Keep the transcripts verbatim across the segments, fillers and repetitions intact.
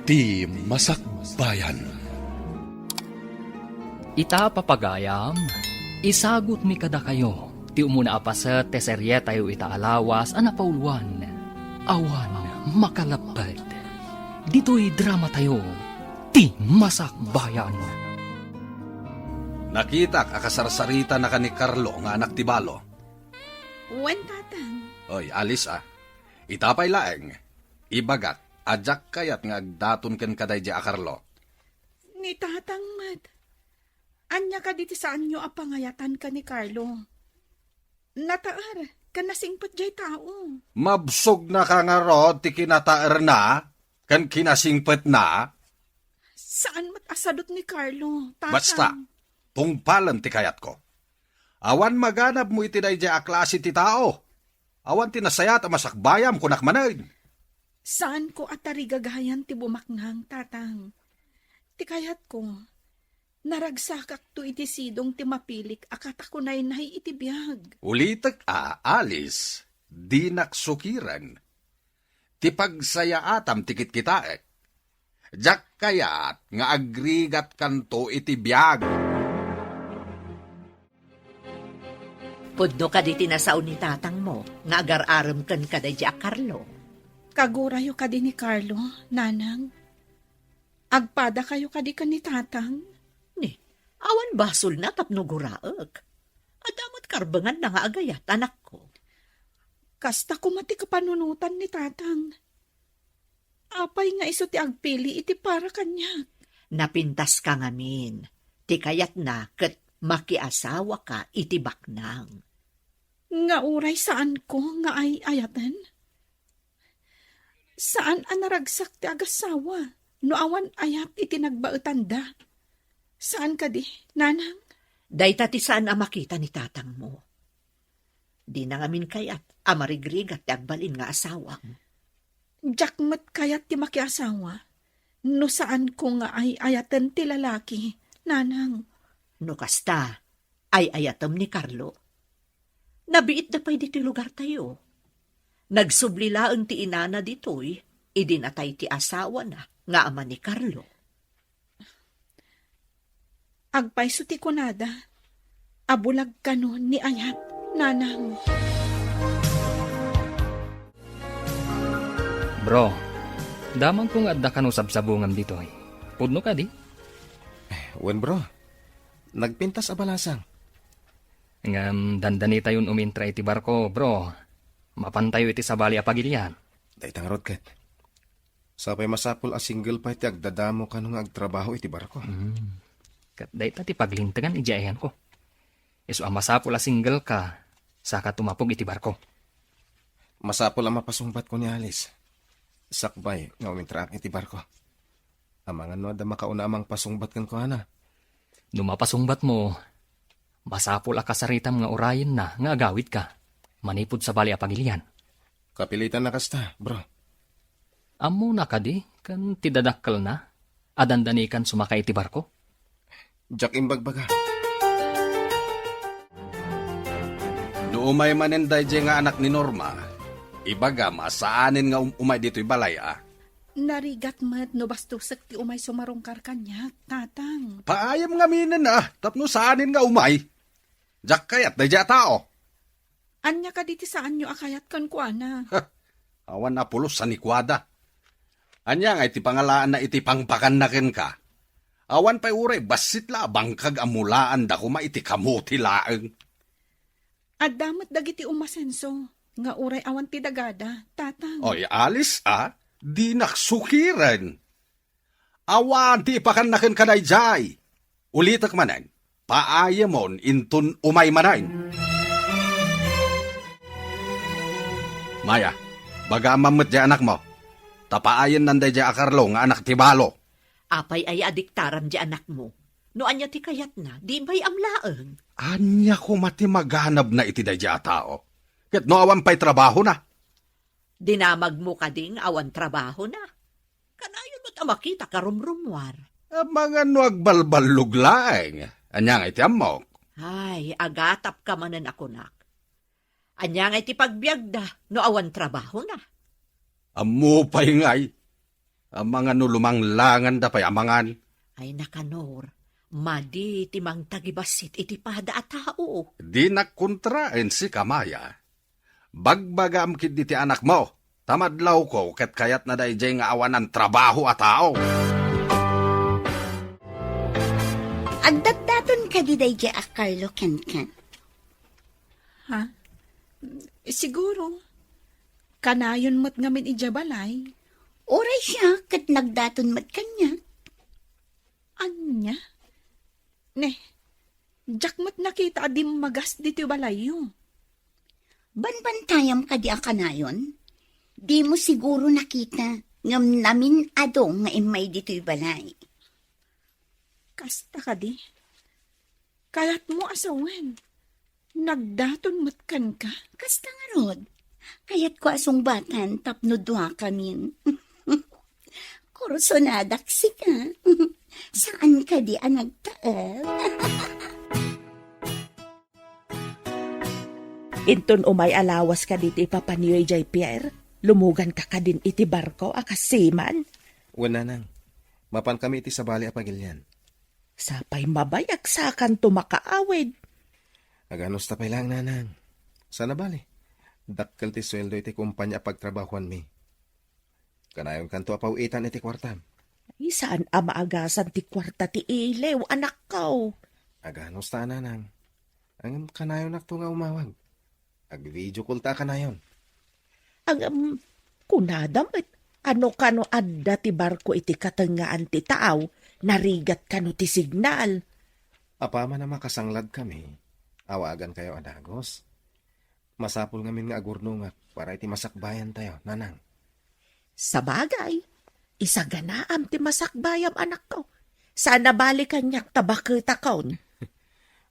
Ti Masakbayan. Ita, papagayam, isagutmi kadakayo ti umuna a paset ti serietayo ita a lawas a napauluan, Awan Makaleppet. Ditoy dramatayo, Ti Masakbayan. Nakitak a kasarsaritana ken ni Carlo nga anak ti balo. Wen, Tatang. Oy, Alice, a. Ita pay laeng, ibagak a diak kayat nga agdaton kenka daydiay a Carlo. Ni Tatang met. Ania kadi ti saanyo a pangayatan ken ni Carlo? Nataer ken nasingpet diay tao. Mabsogna ka ngarud ti kinataerna ken kinasingpetna? Saan met a sadut ni Carlo, Tatang. Basta, tungpalem ti kayatko. Awan maganabmo iti daydiay a klase ti tao. Awan ti nasayaat a masakbayam, kunak manen. Saanko a tarigagayan ti bumaknang, Tatang. Ti kayatko, naragsakakto iti sidong ti mapilik a katakunaynay iti biag. Ulitek a, Alice, dinak sukiren. Ti pagsayaatam ti kitkitaek. Diak kayat nga agrigatkanto iti biag. Pudno kadi ti nasao ni tatangmo nga agar-arem kenka daydiay a Carlo? Kagurayo kadi ni Carlo, Nanang? Agpadakayo kadi ken ni Tatang? Ni, awan basolna tapno guraek. Adda met karbenganna nga agayat, anakko. Kasta koma ti kapanunotan ni Tatang. Apay nga isu ti agpili iti para kaniak? Napintaska ngamin. Ti kayatna ket makiasawaka iti baknang. Nga uray saanko nga ay-ayaten? Saan a naragsak ti agassawa no awan ayat iti nagbaetanda. Saan kadi, Nanang? Dayta ti saan a makita ni tatangmo. Dina ngamin kayat a marigrigat ti agbalin nga asawam. Diak met kayat ti makiasawa no saanko nga ay-ayaten ti lalaki, Nanang. No kasta, ay-ayatem ni Carlo. Nabiitda pay ditoy lugartayo. Nagsubli laeng ti inana ditoy idi natay ti asawana nga ama ni Carlo. Agpayso ti kunada a bulag kano ni ayat, Nanang. Bro, damagko nga adda kano sabsabungam ditoy. Pudno kadi? Wen, bro. Nagpintas a balasang. Ngem dandanitayon umintra iti barko, bro. Mapantayo iti sabali a pagilian. Dayta ngarud ket. Sapay masapul a single pay ti agdadamo kano nga agtrabaho iti barko. Hmm. Ket dayta ti paglintegan idiay ayanko. Isu a masapul a single ka, saka tumapog iti barko. Masapul a mapasungbatko ni Alice. Sakbay nga umintraak iti barko. Amangan no adda makauna a mangpasungbat kenkuana. No mapasungbatmo, masapul a kasaritam nga urayenna nga agawidka manipud sabali a pagilian. Kapilitan a kasta, bro. Ammona kadi ken ti dadakkelna a dandanikan sumaka iti barko? Diak imbagbaga. No umay manen daydiay nga anak ni Norma, ibagam a saanen nga um-, umay ditoy balay a. Narigat met no bastosek ti umay sumarungkar kaniak, Tatang. Paayam ngaminen a, tapno saanen nga umay. Diak kayat daydiay a tao. Ania kadi ti saanyo a kayat kenkuana? Ha, awan a pulos a ni kuada. Ania ngay ti pangalaanna iti pangpakanna kenka? Awan pay uray bassit la a bangkag a mulaanda koma iti kamote laeng. Adda met dagiti umasenso nga uray awan ti dagada, Tatang. Oy, Alice a, dinak sukiren. Awan ti ipakanna kenka daydiay. Ulitek manen, paayamon inton umay manen. Maya, bagam met diay anakmo. Ta paayennan daydiay a Carlo nga anak ti balo. Apay aya a diktaram diay anakmo? No ania ti kayatna, di bay-am laeng. Ania koma ti maganabna iti daydiay a tao? Ket no awan pay trabahona? Dinamagmo kadi nga awan trabahona? Kanayon met a makita a rumrumuar. Amangan no agbalballog laeng. Ania ngay ti ammok? Ay, agatapka manen a kunak. Ania ngay ti pagbiagda no awan trabahona? Ammo pay ngay. Amangan no lumanglanganda pay amangan. Ay, nakanor, madi ti mangtagibassit iti pada a tao. Dinak kontraen sika, Maya. Bagbagam ketdi ti anakmo, ta madlawko ket kayatna daydiay nga awanan trabaho a tao. Agdatdaton kadi daydiay a Carlo kenka? Ha? Siguro. Kanayon met ngamin idiay balay. Uray siak ket nagdaton met kaniak. Ania? Ne, diak met nakita a dimmagas ditoy balayyo. Banbantayam kadi a kanayon? Dimo siguro nakita, ngem namin-ado nga immay ditoy balay. Kasta kadi? Kayatmo a sawen, nagdaton met kenka? Kasta ngarud, kayatko a sungbatan tapno duakamin. Kursonadak sika. Saan kadi a nagtaeng? Inton umay a lawas kadi ti ipapanyo idiay pier, lumuganka kadin iti barko a kas seaman? Wen, nanang. Mapankami iti sabali a pagilian. Sapay mabayag sakanto makaawid. Aganusta pay laeng, nanang. Saan a bale, dakkel ti sueldo iti kumpania a pagtrabahoanmi. Kanayonkanto a paw-itan iti kuartam. Ay, saan a maagasan ti kuarta ti iliw, anakko. Aganusta, nanang. Ngem kanayonakto nga umawag. Ag-video call ta a kanayon. Ngem, kunada met, ano kano adda ti barko iti katengngaan ti tao, narigat kano ti signal? Apaman a makasangladkami, awagankayo a dagus. Masapul ngamin nga agurnongak para iti masakbayantayo, nanang. Sabagay, isaganaam ti masakbayam, anakko. Saan a bale kaniak ta baketakon.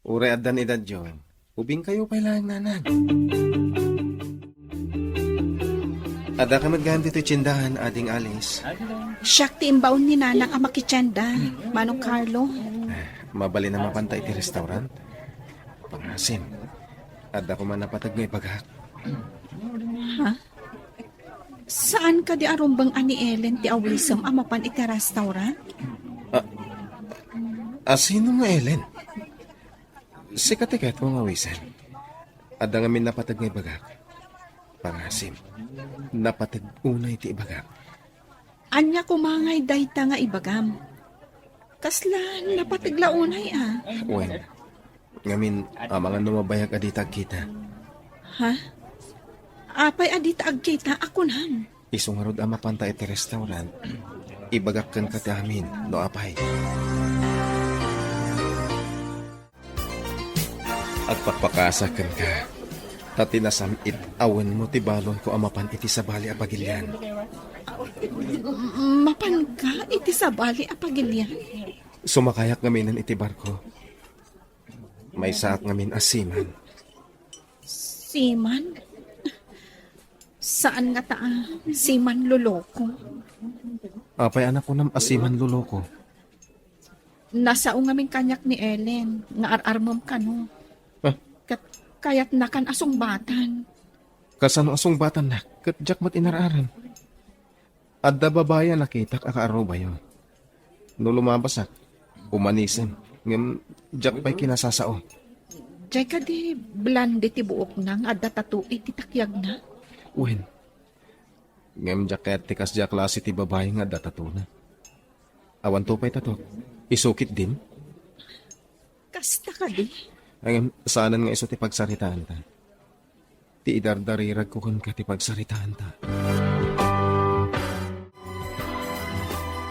Uray addan edadyo, ubingkayo pay laeng, nanang. Addaka met gayam ditoy tiendahan, Ading Alice. Siak ti imbaon ni nanang a makitienda, Manong Carlo. Mabalin a mapanta iti restaurant? Pangasim, adda koma napateg nga ibagak. Ha? Saan kadi a rumbeng a ni Ellen ti awisem a mapan iti restaurant? A, a sino nga Ellen? Sika ti kayatko nga awisen. Adda ngamin napateg nga ibagak. Pangasim, napateg unay ti ibagak. Ania koma ngay dayta nga ibagam? Kasla napateg la unay a? Wen, ngamin, amangan no mabayag a dita agkita. Ha? Apay a dita agkita a kunam? Isu ngarud a mapanta iti restaurant, ibagak kenka ti amin, no apay. Agpakpakaasak kenka, ta ti nasam-it a wenmo ti balonko a mapan iti sabali a pagilian. Mapanka iti sabali a pagilian? Sumakayak ngaminen iti barko. Maysaak ngamin a seaman. Seaman? Saan ngata a seaman loloko? Apay a nakunam a seaman loloko? Nasao ngamin kaniak ni Ellen nga ar-armem kano. Ah? Ket kayatnakan a sungbatan. Kasano a sungbatannak ket diak met inar-arem? Adda babai a nakitak a kaarubayo. No lumabasak, umanisem, ngem diak pay kinasasao. Diay kadi blonde ti buokna nga adda tattoo iti takyagna? Wen. Ngem diak kayat ti kasdiay a klase ti babai nga adda tattoo-na. Awanto pay tattoo. Isu ketdin? Kasta kadi? Ngem saanen nga isu ti pagsaritaanta. Ti idardariragko kenka ti pagsaritaanta.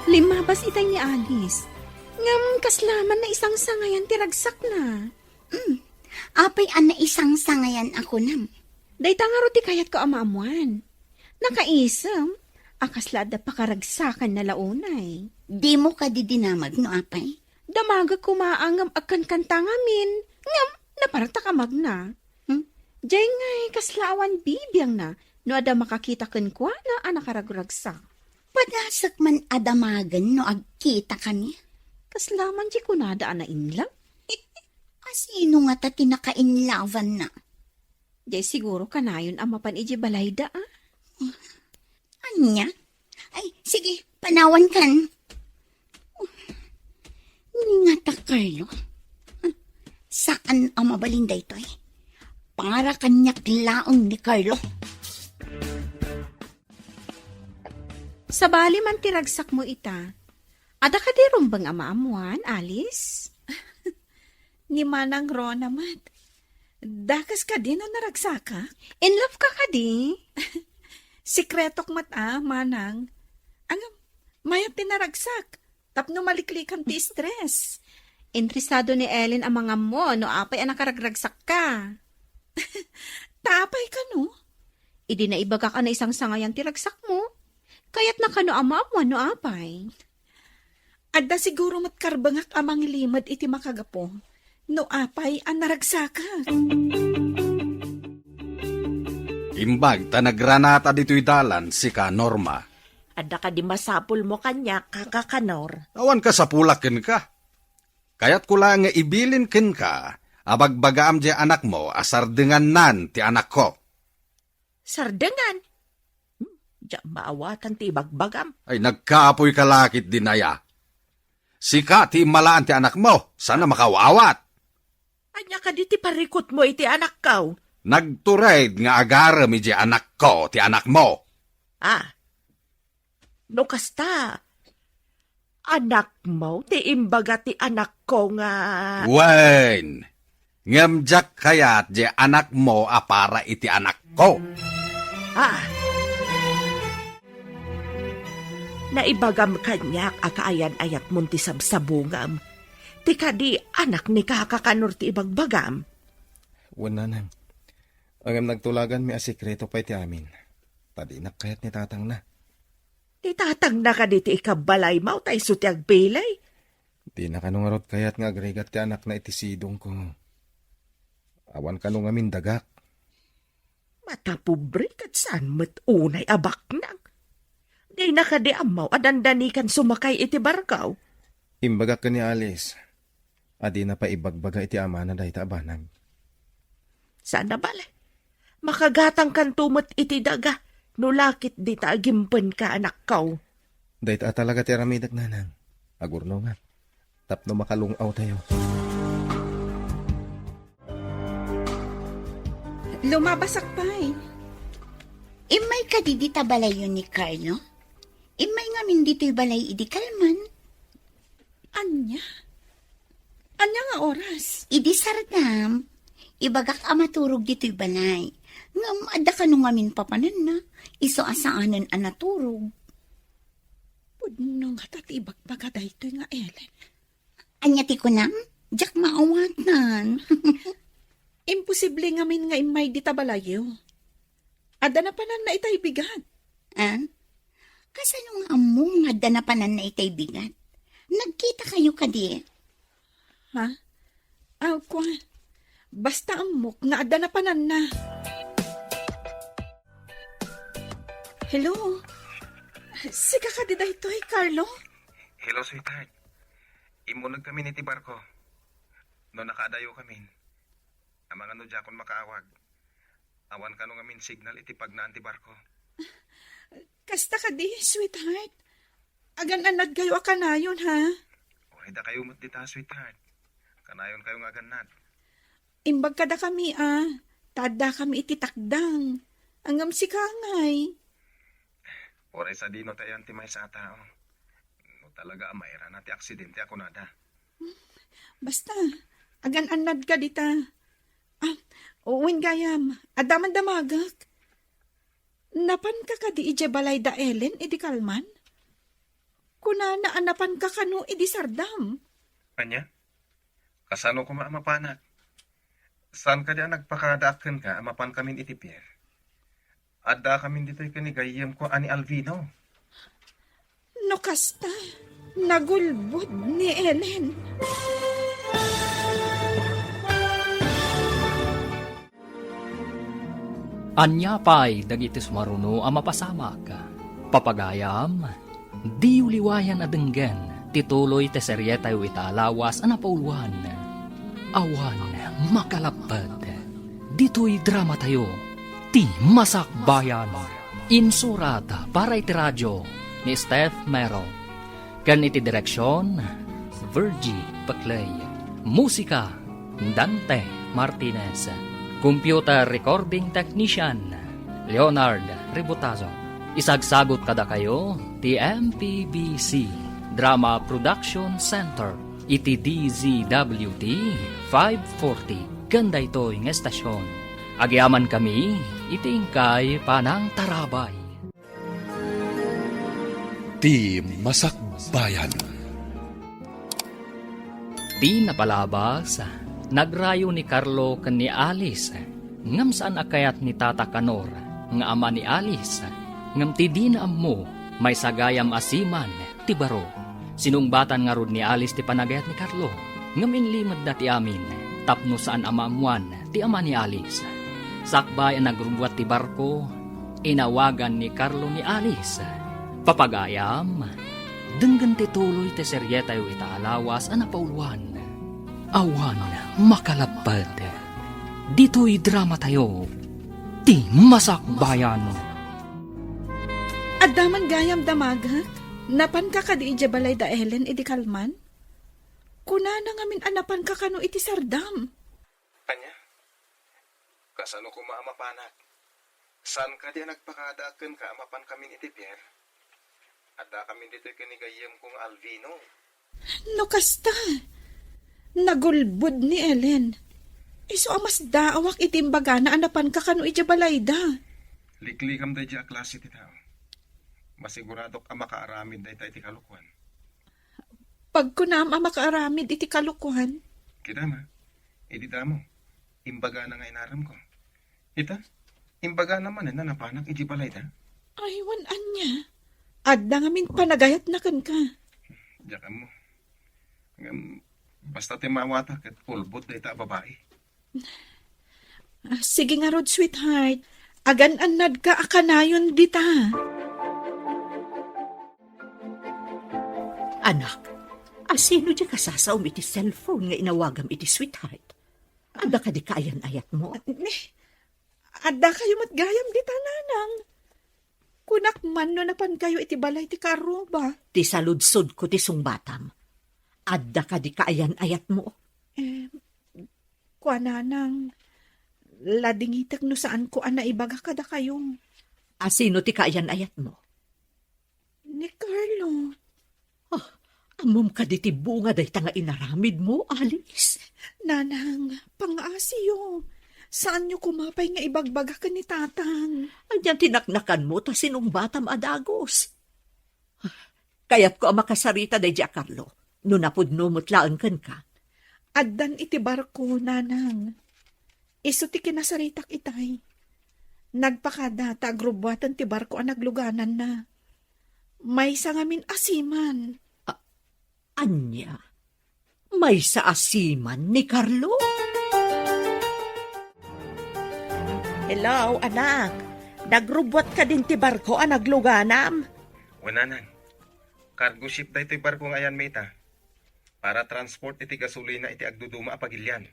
Limmabas itay ni Alice. Ngem kasla man naisangsangayan ti ragsakna. Mm. Apay a naisangsangayan a kunam? Dayta ngarud ti kayatko a maammoan. Nakaisem a kasla adda pakaragsakanna la unay. Dimo kadi dinamag no apay? Damagek koma a ngem agkankanta ngamin, ngem napartak a magna. Hmm? Diay ngay kasla awan bibiangna no adda makakita kenkuana a nakaragragsak. Padasek man a damagen no agkitakami. Kasla man diay kunada a nainlem? A sino ngata ti nakainlawanna? Diay siguro kanayon a mapan idiay balayda, a? Ania? Ay, sige, Awan kan. Ni ngata, Carlo? Saan a mabalin daytoy? Para kaniak laeng ni Carlo. Sabali man ti ragsakmo ita. Adda kadi rumbeng a maammuan, Alice? Ni Manang Rona met. Dakes kadi no naragsakak? In love ka kadi? Sekretok met a, Manang. Ngem, mayat ti naragsak. Tapno maliklikan ti stress. Interesado ni Ellen a mangammo no apay a nakaragragsakka. Ta apay kano? Idi naibagak a naisangsangayan ti ragsakmo, kayatna kano a maammuan no apay. Adda siguro met karbengak a mangilimed iti makagapu no apay a naragsakak. Imbag ta nagranata ditoy dalan sika, Norma. Adda kadi masapulmo kaniak, Kaka Kanor? Awan kasapulak kenka. Kayatko la nga ibilin kenka a bagbagaam diay anakmo a sardengannan ti anakko. Sardengan? Hmm, diak maawatan ti ibagbagam. Ay, nagkaapoy ka lakit dinaya. Sika ti immalaan ti anakmo, saan a makaawat. Ania kadi ti parikutmo iti anakko? Nagtured nga agarem idiay anakko ti anakmo. Ah, no kasta, anakmo ti imbaga ti anakko nga... Wen, ngem diak kayat diay anakmo a para iti anakko. Ah. Naibagam kaniak a kaayan-ayatmon ti sabsabungam. Ti kadi anak ni Kaka Kanor ti ibagbagam. Wen, Nanang. Ngem nagtulaganmi a sekreto pay ti amin. Ta dinak kayat ni tatangna. Ti tatangna kadi ti ikabbalaymo ta isu ti agpili? Dina kano ngarud kayat nga agrigat ti anakna iti sidongko. Awan kano ngamin dagak. Matapobre ket saan met unay a baknang. Dina kadi ammo a dandanikan sumakay iti barko? Imbagak ken ni Alice a dina pay ibagbaga iti amana dayta a banag. Saan a bale. Makagatangkanto met iti daga no lakit dita agimpenka, anakko. Dayta a talaga ti aramidek, Nanang. Agurnongak tapno makalung-awtayo. Lumabasak pay. Immay kadi dita balayyo ni Carlo? Immay ngamin ditoy balay idi kalman. Ania? Ania nga oras? Idi sardam, ibagak a maturog ditoy balay. Ngem adda kano ngamin papananna, isu a saanen a naturog. Pudno ngata ti ibagbaga daytoy nga Ellen. Ania ti kunam? Diak maawatan. Imposible ngamin nga immay dita balayyo. Adda napananna itay bigat. Ah? Kasano nga ammo nga adda napananna itay bigat? Nagkita kayo kadi? Ha? Aw, kua. Basta ammok nga adda napananna. Hello? Sika kadi daytoy, Carlo? Hello, sweetheart. Immuneg kami iti barko. No nakaadayo kami, amangan no diakon makaawag. Awan kano ngamin signal iti pagnaan ti barko. Kasta kadi, sweetheart. Agan-annadkayo a kanayon, ha? Uray dakayo met dita, sweetheart. Kanayon kayo nga agannad. Imbag kadakami, a. Ta addakami iti takdang. Ngem sika ngay. Uray sadino ti ayan ti maysa a tao. No talaga a mairana ti aksidente a kunada. Basta, agan-annadka dita. Ah, wen gayam, adda man damagek. Napanka kadi idiay balay da Ellen idi kalman? Kunana a napanka kano idi sardam. Ania? Kasano koma a mapanak? Saan kadi a nagpakadaak kenka a mapankamin iti pier? Addakamin ditoy ken ni gayyemko a ni Alvino. No kasta, nagulbod ni Ellen. Ania pay dagiti sumaruno a mapasamak? Papagayam, diyo liwayan a denggen ti tuloy ti serietayo ita a lawas a napauluan, Awan Makalapped. Ditoy dramatayo, Ti Masakbayan. Insurat para iti radio, ni Steph Mero. Ken iti direksion, Virgie Peclay. Musika, Dante Martinez. Computer recording technician, Leonard Ributazo. Isagsagut kadakayo ti M P B C Drama Production Center iti D Z W T five forty ken daytoy nga estasion. Agyamankami iti inkay panangtarabay. Ti Masakbayan. Di napalabas, nagrayo ni Carlo ken ni Alice, ngem saan a kayat ni Tata Kanor nga ama ni Alice, ngem ti dina ammo, maysa gayam a siman ti baro. Sinungbatan ngarud ni Alice ti panagayat ni Carlo, ngem inlimedda ti amin tapno saan a maammoan ti ama ni Alice. Sakbay a nagrubbuat ti barko, inawagan ni Carlo ni Alice. Papagayam, denggen ti tuloy ti serietayo ita a lawas a napauloan. Awan makalapped. Ditoy dramatayo, ti Masakbayan. Adda man gayam damagek? Napanka kadi idiay balay da Ellen idi kalman? Kunana ngamin a napanka kano iti sardam. Ania? Kasano koma a mapanak? Saan kadi a nagpakada kenka a mapankamin iti pier? Addakamin ditoy ken ni gayyemko nga Alvino. No kasta, nagulbod ni Ellen. Isu a masdaawak iti imbagana a napanka kano idiay balayda. Liklikam daydiay a klase ti tao. Masiguradok a makaaramid dayta iti kalokuan. Pagkunam a makaaramid iti kalokuan? Kita ma, idi damo, imbagana nga inaramko. Ita, imbagana manen a napanak idiay balayda. Ay, wen ania? Adda ngamin panagayatna kenka. Diak ammo. Ngem, basta ti maawata ket ulbod dayta a babai. Ah, sige ngarud, sweetheart. Agan-annadka a kanayon dita. Anak, asino diay kasasaom iti cellphone nga inawagam iti sweetheart? Adda kadi kaayan-ayatmo? Ne, adda kayo met gayam dita, nanang. Kunak man no napan kayo iti balay ti kaarruba. Ti saludsodko ti sungbatam. Adda kadi kaayan-ayatmo? Em, kua, nanang, ladingitek no saanko a naibaga kadakayo. Asino ti kaayan-ayatmo? Ni Carlo. Ah, ammom kadi ti bunga dayta nga inaramidmo, Alice? Nanang, pangaasiyo. Saanyo koma pay nga ibagbaga ken ni Tatang. Ania ti naknakanmo ta sinungbatam a dagus? Ah, kayatko a makasarita daydiay a Carlo, no napudno met laeng kenka. Addan iti barko, nanang. Isu ti kinasaritak itay. Nagpakada ta agrubbuaten ti barko a naglugananna. Maysa ngamin a siman. A-, ania? Maysa a siman ni Carlo? Hello, anak. Nagrubbuat kadin ti barko a nagluganam? Wen, nanang. Cargo ship daytoy barko nga ayanmi ita. Para transport iti gasolina iti agduduma a pagilian.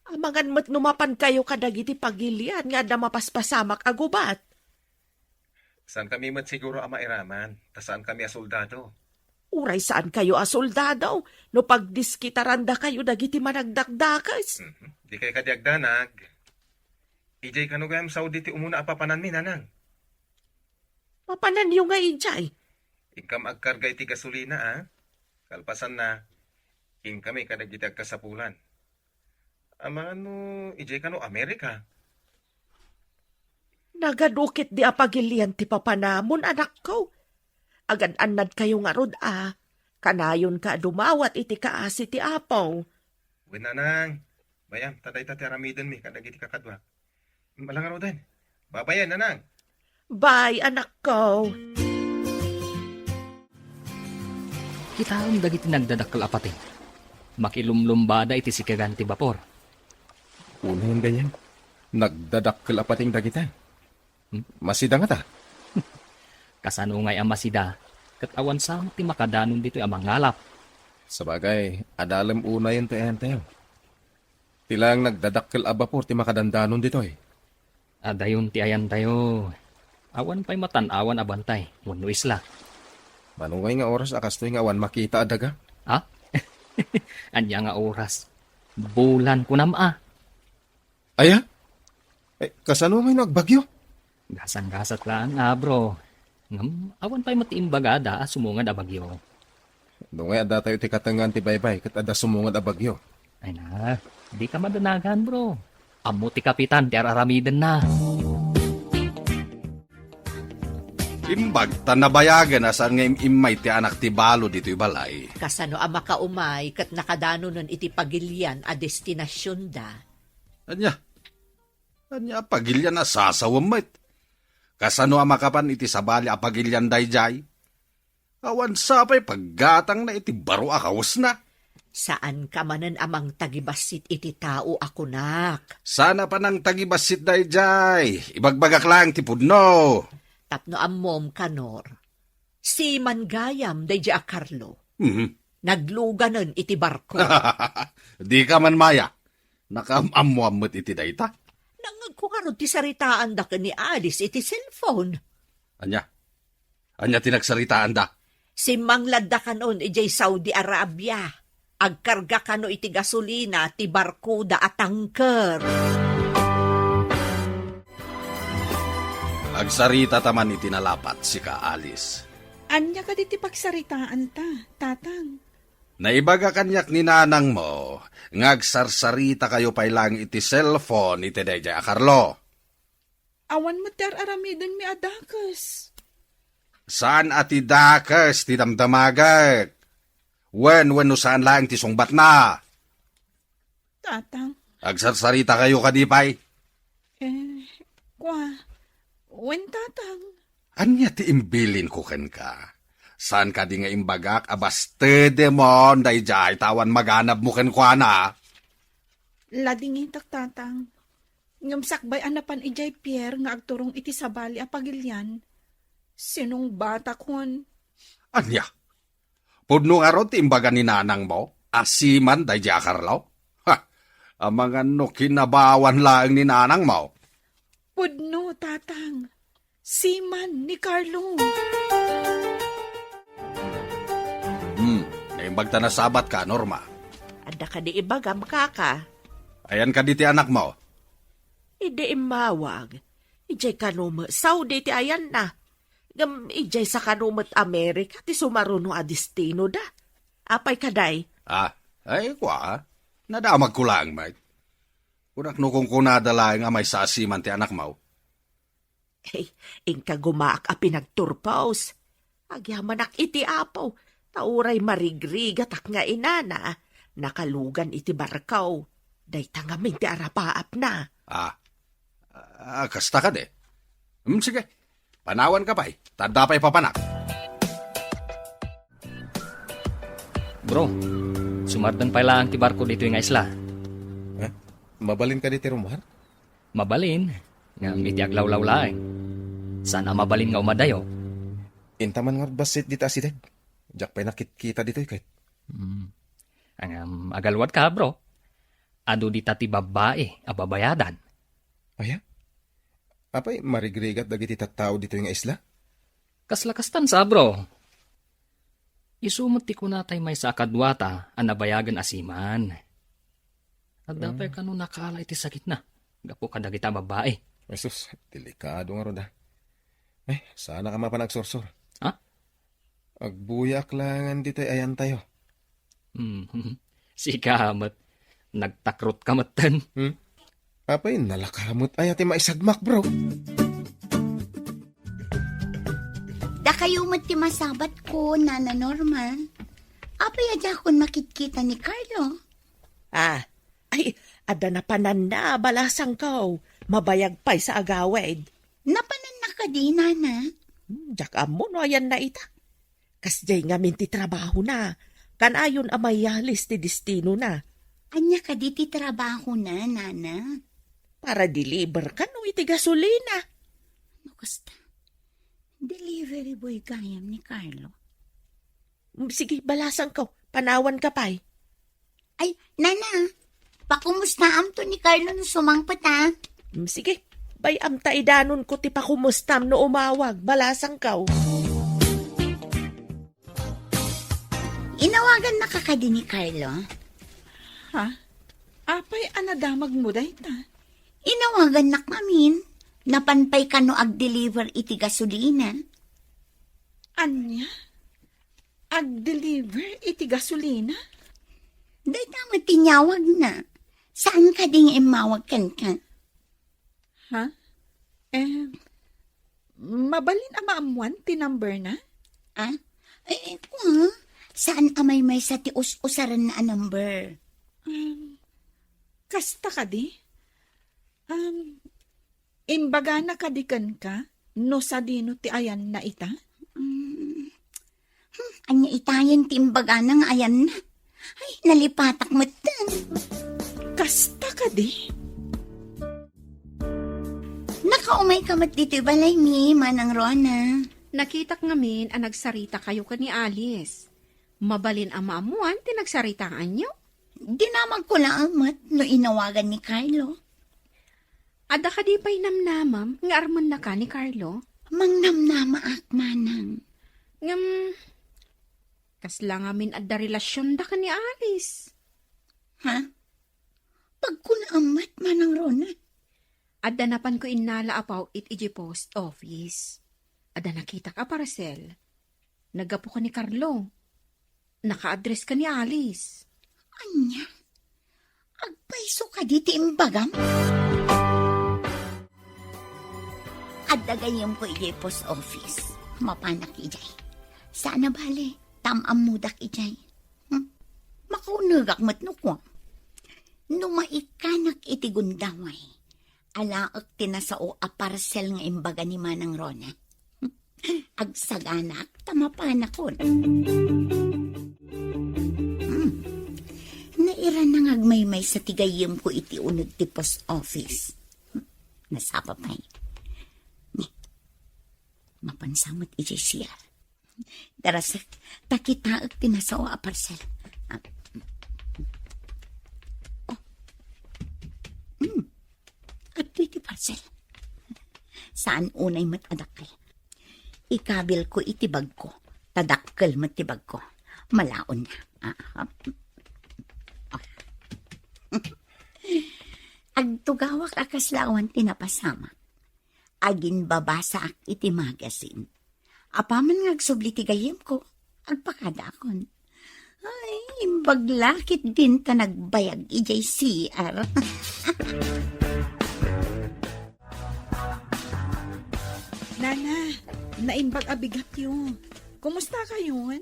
Amangan met no mapan kayo kadagiti pagilian nga adda mapaspasamak a gubat. Saan kami met siguro a mairaman, ta saan kami a soldado. Uray saan kayo a soldado, no pagdiskitaranda kayo dagiti managdakdakes. Mhm. Di kay kadi agdanag. Idiay kano gayam Saudi ti umuna a papananmi, nanang? Papananyo nga idiay? Inkam agkarga iti gasolina, a? Kalpasanna, inkami kadagiti agkasapulan. Amangan no idiay kano Amerika? Nagadu ketdi a pagilian ti papanamon, anakko. Agan-annad kayo ngarud a, kanayonka a dumawat iti kaasi ti Apo. Wen, nanang, bay-am, ta dayta ti aramidenmi kadagiti kakaduak. Ala ngaruden. Babayen, nanang. Bye, anakko. Kitaem dagiti nagdadakkel a pateng. Makilumlumbada iti sikegan ti bapor. Unayen gayam, nagdadakkel a pateng dagita. Hmm? Masida ngata? Kasano ngay a masida? Ket awan sa met ti makadanon ditoy a mangalap. Sabagay, adalem unayen ti ayantayo. Ti laeng nagdadakkel a bapor ti makadandanon ditoy. Adayon ti ayantayo. Awan pay matan-awan a bantay wenno isla. Mano ngay nga oras a kastoy nga awan makita a daga? Ha? Ania nga oras? Bulan kunam a. Aya? Eh, kasano ngay no agbagyo? Gasang-gasat lang, ah, bro. Ngem, awan pay met ti imbagada a sumungad a bagyo. No ngay adda tayo ti katengngan ti baybay ket adda sumungad a bagyo. Ay na, di ka madanagan, bro. Ammo ti kapitan ti ar-aramidenna. Imbag ta nabayagen a saan nga im-immay ti anak ti balo ditoy balay. Kasano a makaumay ket nakadanonen iti pagilian a destinasionda? Ania? Ania a pagilian a sasawem met? Kasano a makapan iti sabali a pagilian daydiay? Awan sa pay paggatangna iti baro a kawesna. Saanka manen a mangtagibassit iti tao a kunak. Saan a panangtagibassit daydiay? Ibagbagak laeng ti pudno. Tapno ammom, Kanor, siman gayam daydiay a Carlo. Mhm. Nagluganen iti barko. Dika man maya. Nakaam-ammoan met iti dayta. Nangngegko ngarud ti saritaanda ken ni Alice iti cellphone. Ania? Ania ti nagsaritaanda? Simmangladda kanon idiay Saudi Arabia. Agkarga kano iti gasolina ti barkoda a tanker. Agsarita ta man iti nalapat, sika, Alice. Ania kadi ti pagsaritaanta, Tatang? Naibaga kaniak ni nanangmo nga agsarsarita kayo pay laeng iti cellphone iti daydiay a Carlo. Awan met ti ar-aramidenmi a dakes. Saan a ti dakes ti damdamagek? Wen, wenno saan laeng ti sungbatna? Tatang. Agsarsarita kayo kadi pay? Eh, kwa, wen, Tatang. Ania ti imbilinko kenka? Saan kadi nga imbagak a bastedemon daydiay ta awan maganabmo kenkuana? Ladingitak, Tatang. Ngem sakbay a napan idiay pier nga agturong iti sabali a pagilian, sinungbatakon. Ania? Pudno ngarud ti imbaga ni nanangmo a siman daydiay a Carlo? Ha! Amangan no kinabawan laeng ni nanangmo. Pudno, Tatang. Siman ni Carlo. Hmm, naimbag ta nasabatka, Norma. Adda kadi ibagam, kaka? Ayan kadi ti anakmo? Idi immawag, idiay kano met Saudi ti ayanna. Ngem idiay sa kano met Amerika ti sumaruno a destinoda. Apay kadi? Ah, ay, kwa. Nadamagko laeng met. Kunak no kunkunada laeng a maysa a siman ti anakmo. Ay, inka gumaak a pinagturpos. Agyamanak iti Apo, ta uray marigrigatak nga inana, nakalugan iti barko. Dayta ngamin ti arapaapna. Ah, ah, kasta kadi? Hmm, sige. Panawanka pay, ta adda pay papanak. Bro, sumardeng pay laeng ti barko ditoy nga isla. Eh? Mabalin kadi ti rummuar? Mabalin, ngem iti aglawlaw laeng. Saan a mabalin nga umadayo? Inta man ngarud bassit dita asideg. Diak pay nakitkita ditoy ket. Hmm. Ngem agaluadka, bro. Adu dita ti babbai a babayadan. Aya? Apay, marigrigat dagiti tattao ditoy nga isla? Kasla kastan sa, bro. Isu met ti kuna tay maysa a kaduata a nabayagen a siman. Adda pay kano nakaala iti sakitna gapu kadagita babbai. Jesus, delikado ngarud, ah. Ay, saanak a mapan agsursor. Ha? Agbuyaak laengen ditoy ayantayo. Hmm, sika met. Nagtakrotka metten. Hmm? Apay, nalaka met aya ti maisagmak, bro? Dakayo met ti masabatko, Nana Norma. Apay a diakon makitkita ni Carlo? Ah, ay, adda napananna, balasangko. Mabayag pay sa agawid. Napananna kadi, Nana? Hmm, diak ammo no ayanna ita. Kasdiay ngamin ti trabahona. Kanayon a mayalis ti destinona. Ania kadi ti trabahona, Nana? Para deliver kano iti gasolina. No kasta, delivery boy gayam ni Carlo. Mm, sige, balasangko. Panawanka pay. Ay, Nana, pakumustaamto ni Carlo no sumangpet, a? Mm, sige, bay-am ta idanonko ti pakumustam no umawag, balasangko. Inawagannaka kadi ni Carlo? Ha? Apay a nadamagmo dayta? Inawagannak ngamin. Napan pay kano agdeliver iti gasolina. Ania? Agdeliver iti gasolina? Dayta met ti inyawagna. Saan kadi nga immawag kenka? Ha? Eh, mabalin a maammuan ti number na? Ah? Eh, kua, saan a maymaysa ti us-usaranna a number? Um, kasta kadi? Um, imbagana kadi kenka no sadino ti ayanna ita? Mm. Hmm, ania itayen ti imbagana nga ayanna? Ay, nalipatak metten. Kasta kadi? Nakaumayka met ditoy balaymi, Manang Rona. Nakitak ngamin a nagsaritakayo ken ni Alice. Mabalin a maammuan ti nagsaritaanyo? Dinamagko laeng met no inawagan ni Carlo. Adda kadi pay namnamam nga armennaka ni Carlo? Mangnamnamaak, Manang. Ngem, kasla ngamin adda relasionda ken ni Alice? Ha? Pagkunaam met, Manang Rona. Adda napanko innala a paw-it idiay post office. Adda nakitak a parcel. Naggapu ken ni Carlo. Naka-address ken ni Alice. Ania? Agpayso kadi ti imbagam? Adda gayyemko idiay post office. Mapanak idiay. Saan a bale, ta am-ammodak idiay. Hmm? Makaunegak met no kua. No maikkanak iti gundaway, alaek ti nasao a parcel nga imbaga ni Manang Rona. Agsaganaak ta mapanakon. Hmm. Nairanang agmaymaysa ti gayyemko iti uneg ti post office. Hmm. Nasapa pay. Ni, mapansa met idiay C R. Darasek, ta kitaek ti nasao a parcel. Ah. Oh. Hmm. Adtoy ti parcel. Saan unay met a dakkel. Ikabilko iti bagko. Ta dakkel met ti bagko. Malaonna. Ah, ah. Agtugawak a kasla awan ti napasamak. Aginbabasaak iti magazine. Apaman nga agsubli ti gayyemko, agpakadaakon. Ay, imbag la ketdin ta nagbayag idiay C R. Nana, naimbag a bigatyo. Kumusta kayon?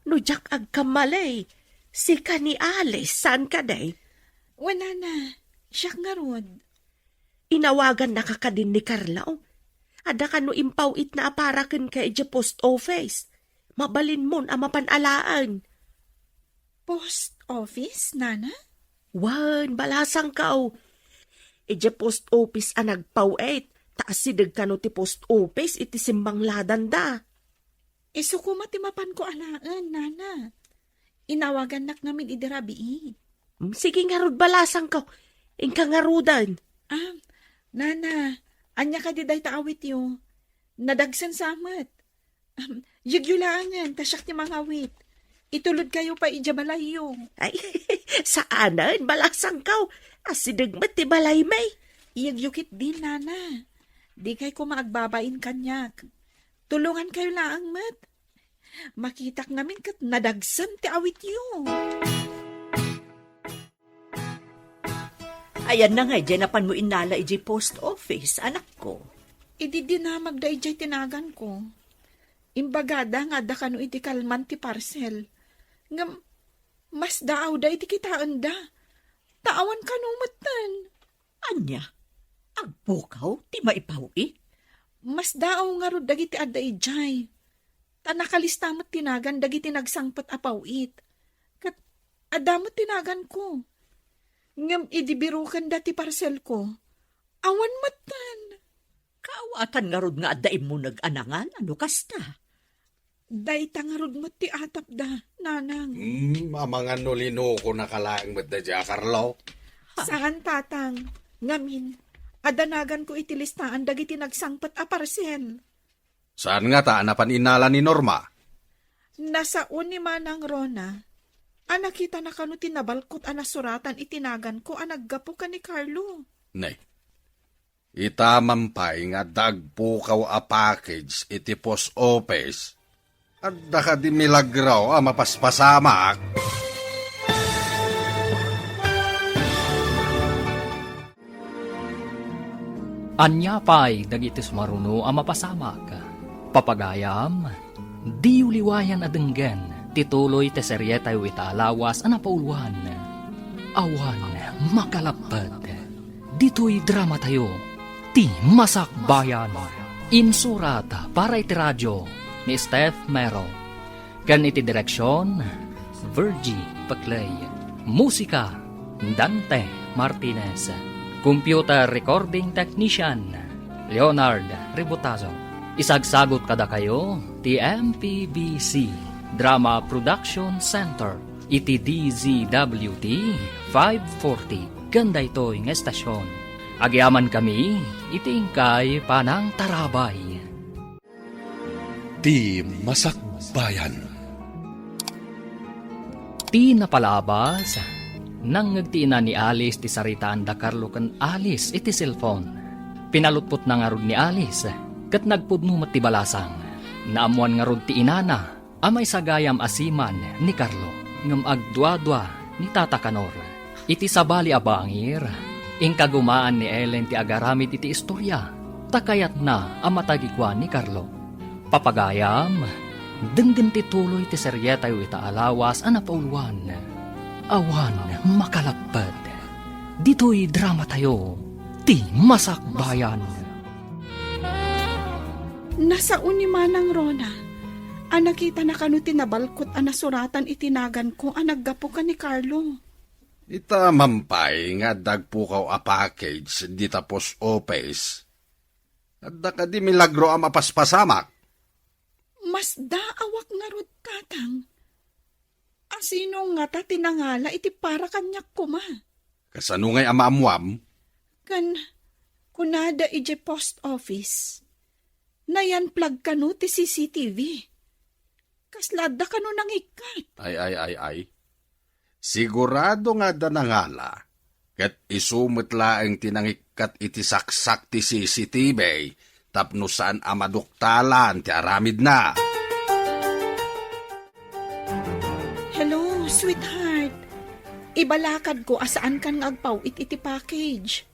No diak agkamali, sika ni Alice, saan kadi? Wen, Nana, siak ngarud. Inawagannaka kadin ni Carlo? Adda kano impaw-itna a para kenka idiay post office. Mabalinmon a mapan alaen. Post office, Nana? Wen, balasangko. Idiay post office a nagpaw-it, ta asideg kano ti post office iti simmangladanda. Isu koma ti mapanko alaen, Nana. Inawagannak ngamin idi rabii. Mm, sige ngarud, balasangko. Inka ngaruden. Ah, Nana, ania kadi dayta awityo? Nadagsen sa met. Ahem, yegyo laengen, ta siak ti mangawit. Itulodkayo pay idiay balayyo. Ay, saanen, balasangko. Asideg met ti balaymi. Yegyo ketdin, Nana. Dikay koma agbabain kaniak. Tulongankayo laeng met. Makitak ngamin ket nadagsen ti awityo. Ayanna nga idiay napanmo innala idiay post office, anakko? Idi dinamagda idiay tinaganko, imbagada nga adda kano iti kalman ti parcel. Ngem, masdaawda iti kitaenda. Ta awan kano metten. Ania? Agpukaw ti maipaw-it? Masdaaw ngarud dagiti adda idiay. Ta nakalista met ti nagan dagiti nagsangpet a paw-it. Ket adda met ti naganko. Ngem idi birokenda ti parselko, awan metten. Kaawatan ngarud nga adda immuneg a nangan no kasta? Dayta ngarud met ti atapda, Nanang. Hmm, amangan no linokonaka laeng met daydiay a Carlo. Saan, Tatang. Ngamin, adda naganko iti listaan dagiti nagsangpet a parsel. Saan ngata a napan innala ni Norma? Nasao ni Manang Rona a nakitana kano ti nabalkot a nasuratan iti naganko a naggapu ken ni Carlo. Ne, ita man pay nga adda agpukaw a package iti post office. Adda kadi milagro a mapaspasamak? Ania pay dagiti sumaruno a mapasamak? Papagayam, diyo liwayan a denggen ti tuloy ti serietayo ita a lawas a napauluan, Awan Makalapped. Ditoy dramatayo, ti Masakbayan. Insurat para iti radio ni Steph Mero. Ken iti direksion, Virgie Peclay. Musika, Dante Martinez. Computer recording technician, Leonard Ributazo. Isagsagot kadakayo ti M P B C Drama Production Center iti D Z W T five forty ken daytoy nga estasion. Agyamankami iti inkay panangtarabay. Ti Masakbayan. Ti napalabas, nangngeg ti ina ni Alice ti saritaan da Carlo ken Alice iti cellphone. Pinalutpotna ngarud ni Alice, ket nagpudno met ti balasang. Naammoan ngarud ti inana a maisagayam a seaman ni Carlo, ngem agduadua ni Tata Kanor. Iti sabali a bangir, inkagumaan ni Ellen ti agaramid iti istoria, ta kayatna a matagikuan ni Carlo. Papagayam, denggen ti tuloy ti serietayo ita a lawas a napauluan, Awan Makalapped. Ditoy dramatayo, ti Masakbayan. Nasao ni Manang Rona a nakitana kano ti nabalkot a nasuratan iti naganko a naggapu ken ni Carlo. Ita man pay nga adda agpukaw a package dita post office. Adda kadi milagro a mapaspasamak? Masdaawak ngarud, Tatang. Asino ngata ti nangala iti para kaniak koma? Kasano ngay a maammuam? Ken kunada idiay post office, nayan-plug kano ti C C T V. Kasla adda kano nangikkat? Ay, ay, ay, ay. Sigurado nga adda nangala, ket isu met laeng ti nangikkat iti saksak ti C C T V tapno saan a maduktalan ti aramidna. Hello, sweetheart. Ibalakadko a saankan nga agpaw-it iti package.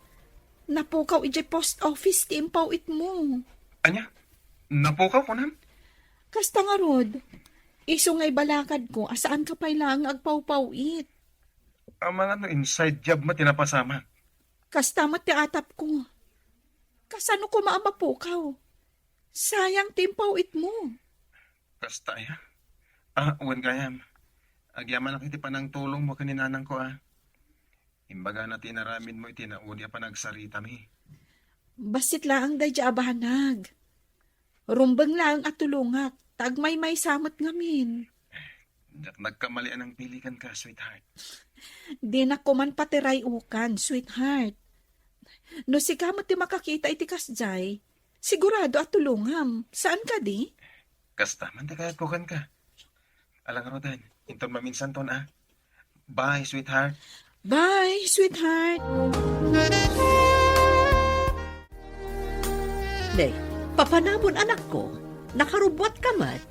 Napukaw idiay post office ti impaw-itmo. Ania? Napukaw, kunam? Kasta ngarud, isu nga ibalakadko a saanka pay laeng nga agpawpaw-it. Amangan no inside job met ti napasamak. Kasta met ti atapko. Kasano koma a mapukaw? Sayang ti impaw-itmo. Kasta aya? Ah, wen gayam. Agyamanak iti panangtulongmo ken ni nanangko, ah. Imbagana ti inaramidmo iti naudi a panagsaritami. Bassit laeng daydiay a banag. Rumbeng laeng a tulongak, ta agmaymaysa met ngamin. Diak nagkamali a nangpili kenka, sweetheart. Dinak koman patiray-ukan, sweetheart. No sika met ti makakita iti kasdiay, sigurado a tulongam. Saan kadi? Kasta man ti kayatko kenka. Ala ngaruden, inton maminsanton, ah. Bye, sweetheart. Bye, sweetheart. Ne, papanamon, anakko? Nakarubbuatka met?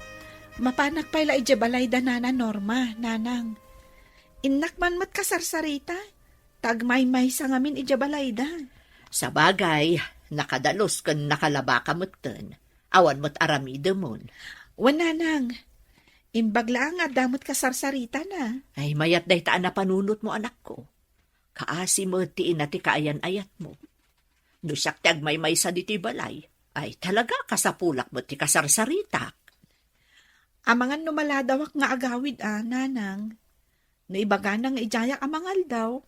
Mapanak pay la idiay balayda, Nana Norma, Nanang. Innak man met kasarsarita, ta agmaymaysa ngamin idiay balayda. Sabagay, nakadalus ken nakalabaka metten. Awan met aramidemon. Wen, Nanang. Imbag laeng nga adda met kasarsaritana. Ay, mayat dayta a napanunotmo, anakko. Kaasi met ti ina ti kaayan-ayatmo. No siak ti agmaymaysa ditoy balay, ay, talaga, kasapulak met ti kasarsaritak. Amangan no maladawak nga agawid a, Nanang. No ibagana nga idiayak a mangaldaw,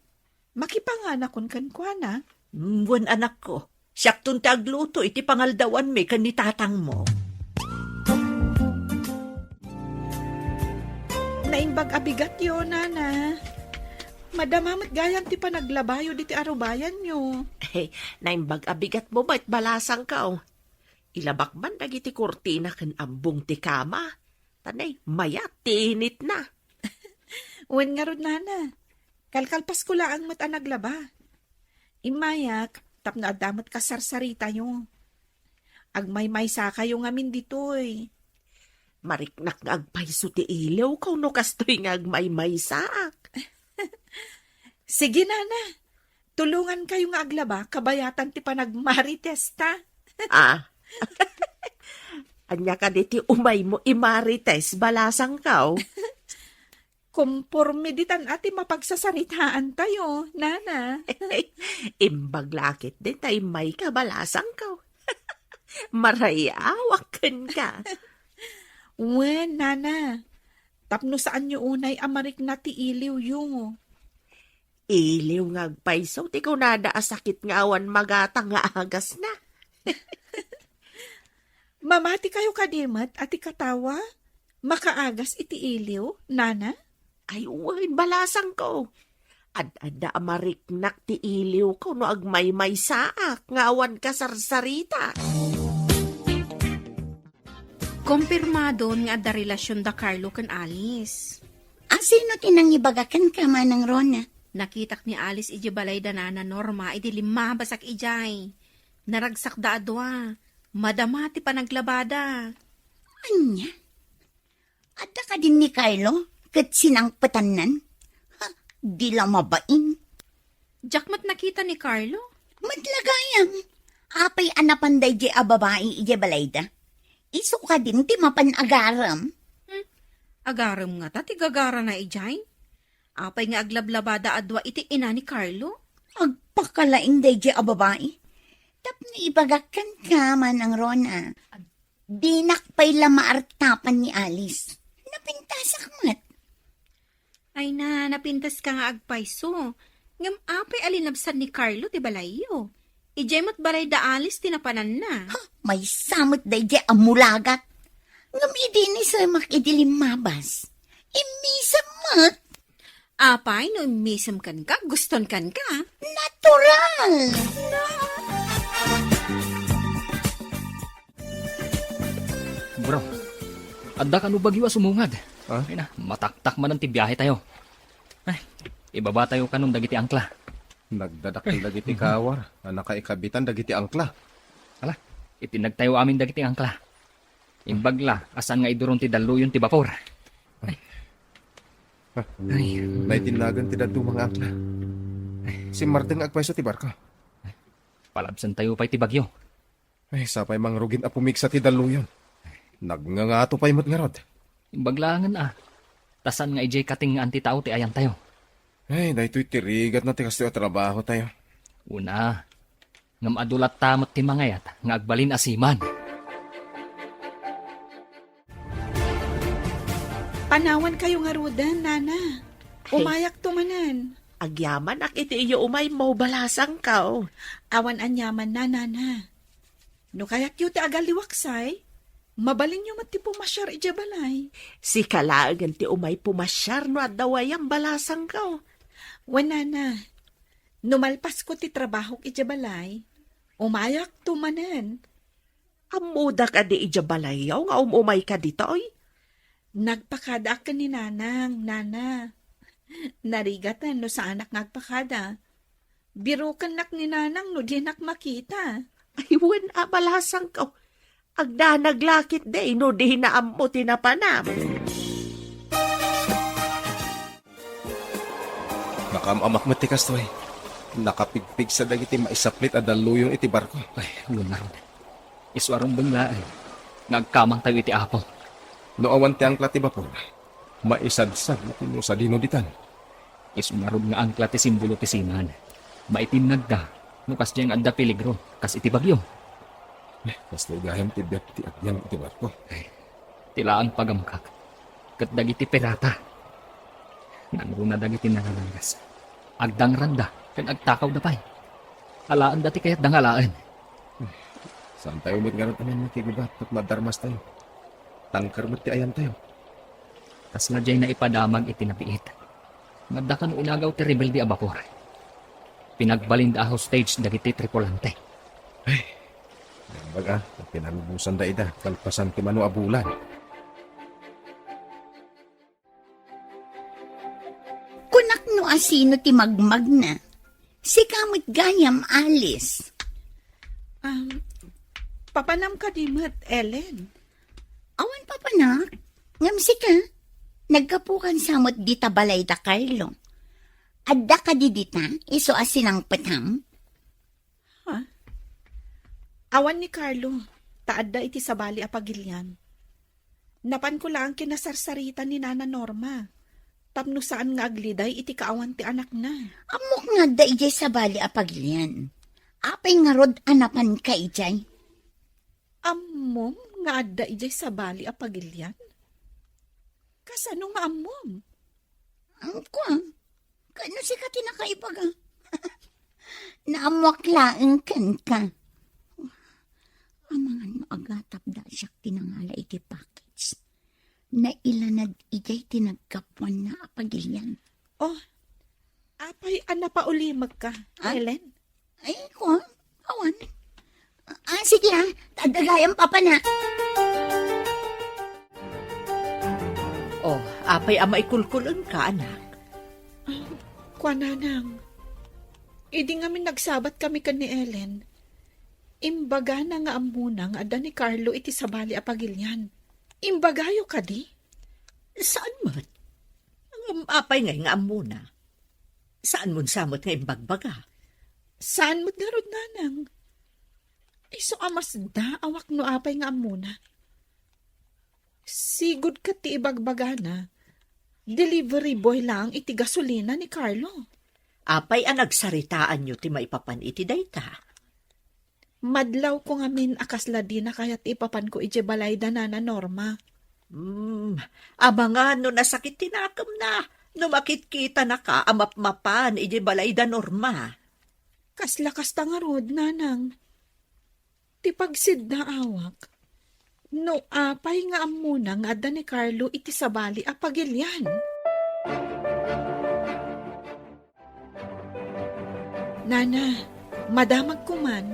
makipanganakon kenkuana. Mm, wen, anakko, siakton ti agluto iti pangaldawanmi ken ni tatangmo. Naimbag a bigatyo, Nana. Madama met gayam ti panaglabayo diti arubayanyo. Naimbag a bigatmo met, balasangko. Ilabak man dagiti kurtina ken abbong ti kama. Tanay, mayat ti initna. Wen ngarud, nana. Kalkalpasko laeng met a naglaba. Immayak, tapno adda met kasarsaritatayo. Agmaymaysakayo ngamin ditoy. Mariknak nga agpayso ti iliwko no kastoy nga agmaymaysaak. Sige, nana. Tulongankayo nga aglaba, kabayatan ti panagmaritesta. Ah. Ania kadi ti umaymo imarites, balasangko? Komporme ditan a ti mapagsasaritaaentayo, nana. Imbag la ketdin ta immayka, balasangko. Marayaw kenka. Wen, nana. Tapno saanyo unay a marikna ti iliwyo. Iliw nga agpayso ti kunada a sakit nga awan magatang nga agasna. Mamatikayo kadi met a ti katawa? Makaagas iti iliw, nana? Ay, wen, balasangko. Ad-adda a mariknak ti iliwko no agmaymaysaak nga awan kasarsarita. Kompirmadon nga adda relasion da Carlo ken Alice. A, sino ti nangibaga kenka, Manang Rona? Nakitak ni Alice idiay balay da Nana Norma idi limmabasak idiay. Naragsakda a dua. Madama ti panaglabada. Ania? Adda kadin ni Carlo ket sinangpetannan? Ha, di la mabain. Diak met nakita ni Carlo. Met la gayam. Apay a napan daydiay a babai idiay balayda? Isu kadin ti mapan agarem. Hmm. Agarem ngata ti gagarana idiay? Apay nga aglablabada a dua iti ina ni Carlo? Agpakalaing daydiay a babai. Tapno ibagak kenka, Manang Rona. Dinak pay la maartapan ni Alice. Napintasak met. Ay na, napintaska nga agpayso. Ngem apay a linabsan ni Carlo ti balayyo? Idiay met balay da Alice ti napananna. Ha, maysa met daydiay a mulagat. Ngem idi ni Semak idi limmabas, immisem met. Apay no immisem kenka, guston kenka? Natural! Bro, adda kano bagyo a sumungad. Ha? Ay na, mataktak manen ti biahe tayo. Ay, ibaba tayo kanon dagiti angkla. Nagdadakkel dagiti kawar a nakaikabitan dagiti angkla. Ala, itinnag tayo amin dagiti angkla. Imbag la, a saan nga iduron ti dalluyon ti bapor. Ay. Ay. Naitinnagan ti dadduma nga angkla. Simmardeng nga agpayso ti barko. Palabsan tayo pay ti bagyo. Ay, sapay mangrugin a pumigsa ti dalluyon. Nagngangato pay met ngarud. Imbag laengen a. Ta saan nga idiay katengngaan ti tao ti ayantayo. Ay, daytoy ti rigatna ti kastoy a trabahotayo. Una, ngem adu latta met ti mangayat nga agbalin a seaman. Panawankayo ngaruden, nana. Ay. Umayakto manen. Agyamanak iti iyo umaymo, balasangko. Awan aniamanna, nana. No kayatyo ti agalliwaksay, mabalinyo met ti pumasiar idiay balay. Sika laengen ti umay pumasiar no adda wayam, balasangko. Wen, nana, no malpasko ti trabahok idiay balay, umayakto manen. Ammoda kadi idiay balayyo nga um-umayka ditoy? Nagpakadaak ken ni Nanang, nana. Narigaten no saanak nga agpakada. Birokennak ni Nanang no dinak makita. Ay, wen a, balasangko. Agdanag la ketdi no dina ammo ti napanam. Nakaam-amak met ti kastoy. Nakapigpigsa dagiti maisaplit a dalluyon iti barko. Ay, ngarud. Isu a rumbeng laeng nga agkamangtayo iti Apo. No awan ti angkla ti bapor, maisadsad no sadino ditan. Isu ngarud nga angkla ti simbolo ti seaman. Maitinnagda no kasdiay nga adda peligro, kas iti bagyo. Eh, kastoy gayam ti biag ti agyan iti barko. Ay, ti laeng pagamkak ket dagiti pirata. Nangruna dagiti nangalangas. Agdangranda ken agtakawda pay. Alaenda ti kayatda nga alaen. Saantayo met ngarud a makigubat tapno addarmastayo. Tangker met ti ayantayo. Kasla diay naipadamag iti nabiit. Nga adda kano inagaw ti rebelde a bapor. Pinagbalinda a hostage dagiti tripulante. Ay, naimbag a, pinalubosanda ida, kalpasan ti mano a bulan. Anak, no asino ti magmagna? Sika met gayam, Alice. Um, papanam kadi met, Ellen? Awan papanak. Ngem sika, naggapukan sa met dita balay da Carlo. Adda kadi dita, isu a sinangpetam? Ha? Awan ni Carlo, ta adda iti sabali a pagilian. Napanko laeng kinasarsarita ni Nana Norma, tapno saan nga agliday iti kaawan ti anakna. Ammok nga adda idiay sabali a pagilian. Apay ngarud a napanka idiay? Ammom nga adda idiay sabali a pagilian? Kasano nga ammom? Ang kuan, kano sika ti nakaibaga? Naammoak laeng kenka. Amangan no agatapda siak ti nangala iti package. Nailanad idiay ti naggapuanna a pagilian. Oh, apay a napaulimekka, Ah? Ellen? Ay, ko, awan. Ah, sige, ah. Tadagayam, papa na. Oh, apay a maikulkul-engka, anak? Ah, kuananang, idi ngamin nagsabat kami ken ni Ellen, imbagana nga ammona nga adda ni Carlo iti sabali a pagilian. Imbagayo kadi? Saan met? Ngem apay ngay nga ammona? Saan mon sa met nga imbagbaga? Saan met ngarud, nanang? Isu a masdaawak no apay nga ammona. Sigud ket ti ibagbagana, delivery boy laeng iti gasolina ni Carlo. Apay a nagsaritaanyo ti maipapan iti dayta? Madlawko ngamin a kasla dina kayat ti ipapanko idiay balay da Nana Norma. Hmm, amangan no nasakit ti nakemna, no makitkitanaka a mapmapan idiay balay da Norma. Kasla kasta ngarud, nanang. Ti pagsiddaawak, no apay nga ammona nga adda ni Carlo iti sabali a pagilian? Nana, madamagko man.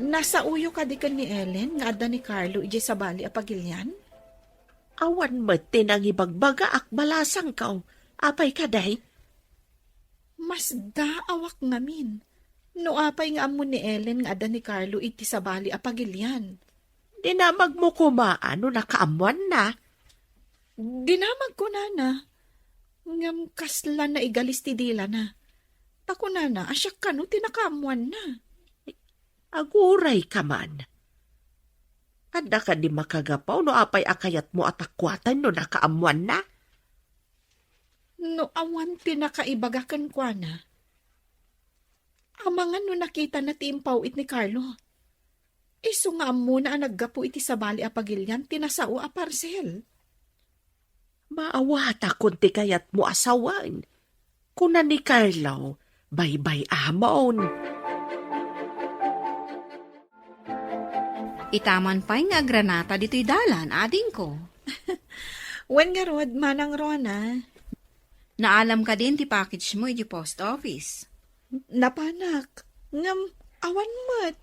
Nasaoyo kadi ken ni Ellen nga adda ni Carlo idiay sabali a pagilian? Awan met ti nangibagbagaak, balasangko. Apay kadi? Masdaawak ngamin no apay nga ammo ni Ellen nga adda ni Carlo iti sabali a pagilian. Dinamagmo koma no nakaammoanna? Dinamagko, nana. Ngem kasla naigalis ti dilana. Ta kunana a siak kano ti nakaammoanna. Aguray ka man. Adda kadi makagapu no apay a kayatmo a takuaten no nakaammoanna? No awan ti nakaibaga kenkuana, amangan no nakitana ti impaw-it ni Carlo. Isu nga ammona a naggapu iti sabali a pagilian ti nasao a parsel. Maawatakon ti kayatmo a sawen, kuna ni Carlo, baybay-amon. Itaman pay nga agranata ditoy dalan, adingko. Wen ngarud, Manang Rona. Naalam kadin ti package mo iti post office? Napanak, ngem awan met.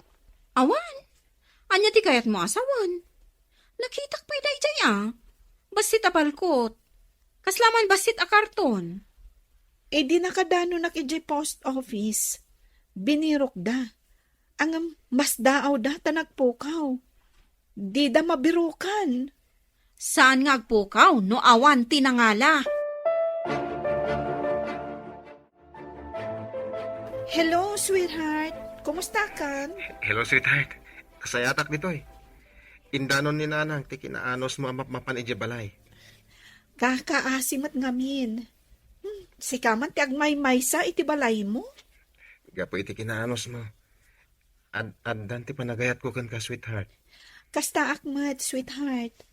Awan? Ania ti kayatmo a sawen? Nakitak pay daydiay a bassit a balkot. Kasla man bassit a karton. Idi nakadanonak idiay post office, binirokda. Ngem masdaawda ta nagpukaw. Dida mabirokan. Saan nga agpukaw no awan ti nangala? Hello, sweetheart. Kumusta kan? Hello, sweetheart. Kasayatak ditoy. Indanon ni Nanang ti kinaanusmo a mapmapan idiay balay. Kakaasi met ngamin. Hmm, sika man ti agmaymaysa iti balaymo? Gapu iti kinaanusmo. Ad-, addan ti panagayatko kenka, sweetheart. Kastaak met, sweetheart.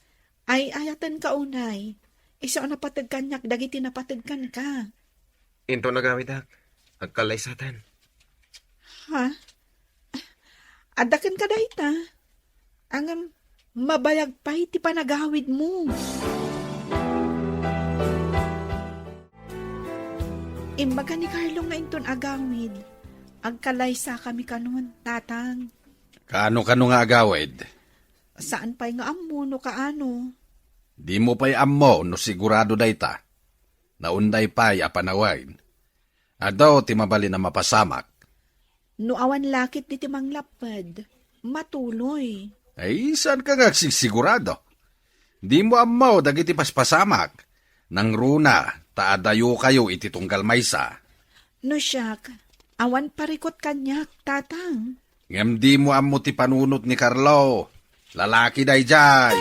Ay-ayatenka unay. Isu a napateg kaniak dagiti napateg kenka. Inton agawidak, agkallaysatan. Ha? Adda kenka dayta? Ngem, mabayag pay ti panagawidmo. Imbaga ni Carlo nga inton agawid, agkallaysakami kanon, Tatang. Kaano-kano nga agawid? Saan pay nga ammo no kaano. Dimo pay ammo no sigurado dayta. Naunday pay a panawen. Adu ti mabalin a mapasamak. No awan lakit diti manglapped, matuloy. Ay, saanka nga agsigsigurado? Dimo ammo dagiti paspasamak. Nangruna, ta adayokayo iti tunggal maysa. No siak, awan parikut kaniak, Tatang. Ngem dimo ammo ti panunot ni Carlo. Lalaki daydiay.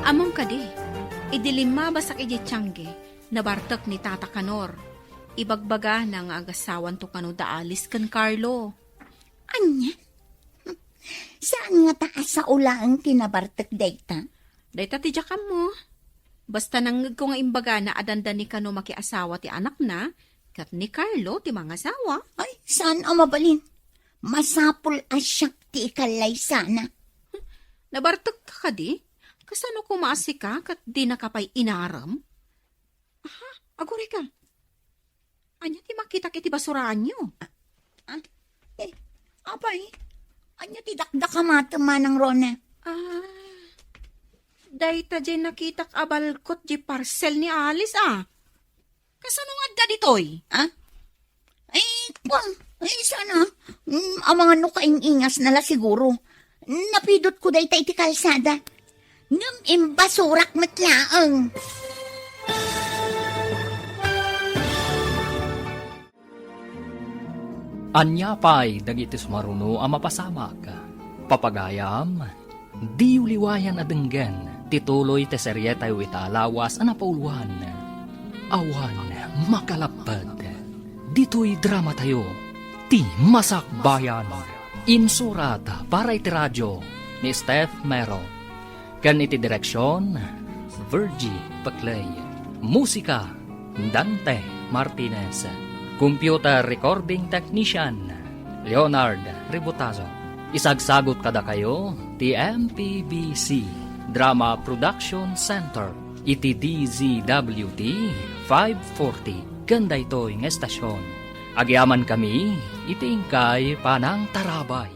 Ammom kadi, idi limmabasak idiay tiangge, nabartek ni Tata Kanor. Ibagbagana nga agasawanto kano da Alice ken Carlo. Ania? Saan ngata a sao laeng ti nabartek dayta? Dayta ti diak ammo. Basta nangngegko nga imbagana a dandani kano makiasawa ti anakna, ket ni Carlo ti mangasawa. Ay, saan a mabalin? Masapul a siak ti ikallaysana. Nabartekka kadi? Kasano koma a sika ket dinaka pay inarem? Aha, agurayka. Ania ti makitak iti basuraanyo? Ah, eh, apay, ania ti dakdakam, Manang Rona? Ah, dayta diay nakitak a balkot diay parcel ni Alice, ah. Kasano nga adda ditoy? Ah? Ay, kwa, ay, sana. Mm, amangan no kaing-ingasna la siguro. Napidotko dayta iti kalsada. Ngem imbasurak met laeng. Ania pay dagiti sumaruno a mapasamak? Papagayam, diyo liwayan a denggen ti tuloy ti serietayo ita a lawas a napauluan, Awan Makalapped. Ditoy dramatayo, Ti Masakbayan. Insurat para iti radio ni Steph Mero. Ken iti direksion, Virgie Peclay. Musika, Dante Martinez. Computer recording technician, Leonard Ributazo. Isagsagot kadakayo ti M P B C Drama Production Center iti D Z W T five forty ken daytoy nga estasion. Agyamankami iti inkay panangtarabay.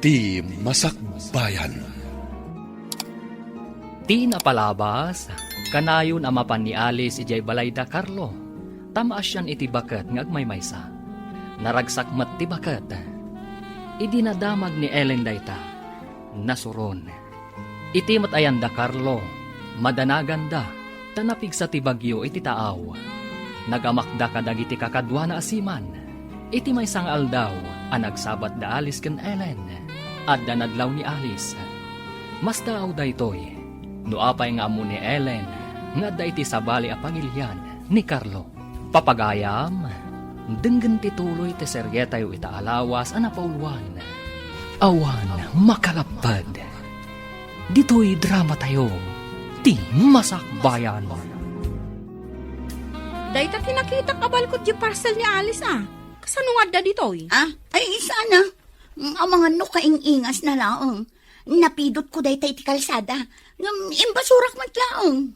Ti Masakbayan. Ti napalabas, kanayon a mapan ni Alice idiay balayda Carlo, ta maasian iti baket nga agmaymaysa. Naragsak met ti baket. Idi nadamag ni Ellen dayta, nasuron. Iti met ayanda Carlo, madanaganda, ta napigsa ti bagyo iti taaw. Nagamakda kadagiti kakaduana a seaman. Iti maysa nga aldaw a nagsabat da Alice ken Ellen, adda nadlaw ni Alice. Masdaaw daytoy no apay nga ammo ni Ellen nga adda iti sabali a pagilian ni Carlo. Papagayam, denggen ti tuloy ti serietayo ita a lawas a napauluan, Awan Makalapped. Ditoy dramatayo, Ti Masakbayan. Dayta ti nakitak a balkot diay parcel ni Alice, ah. Kasano nga adda ditoy? Ah, ay, sana. Amangan no kaing-ingasna laeng. Napidotko dayta iti kalsada. Ngem imbasurak met laeng.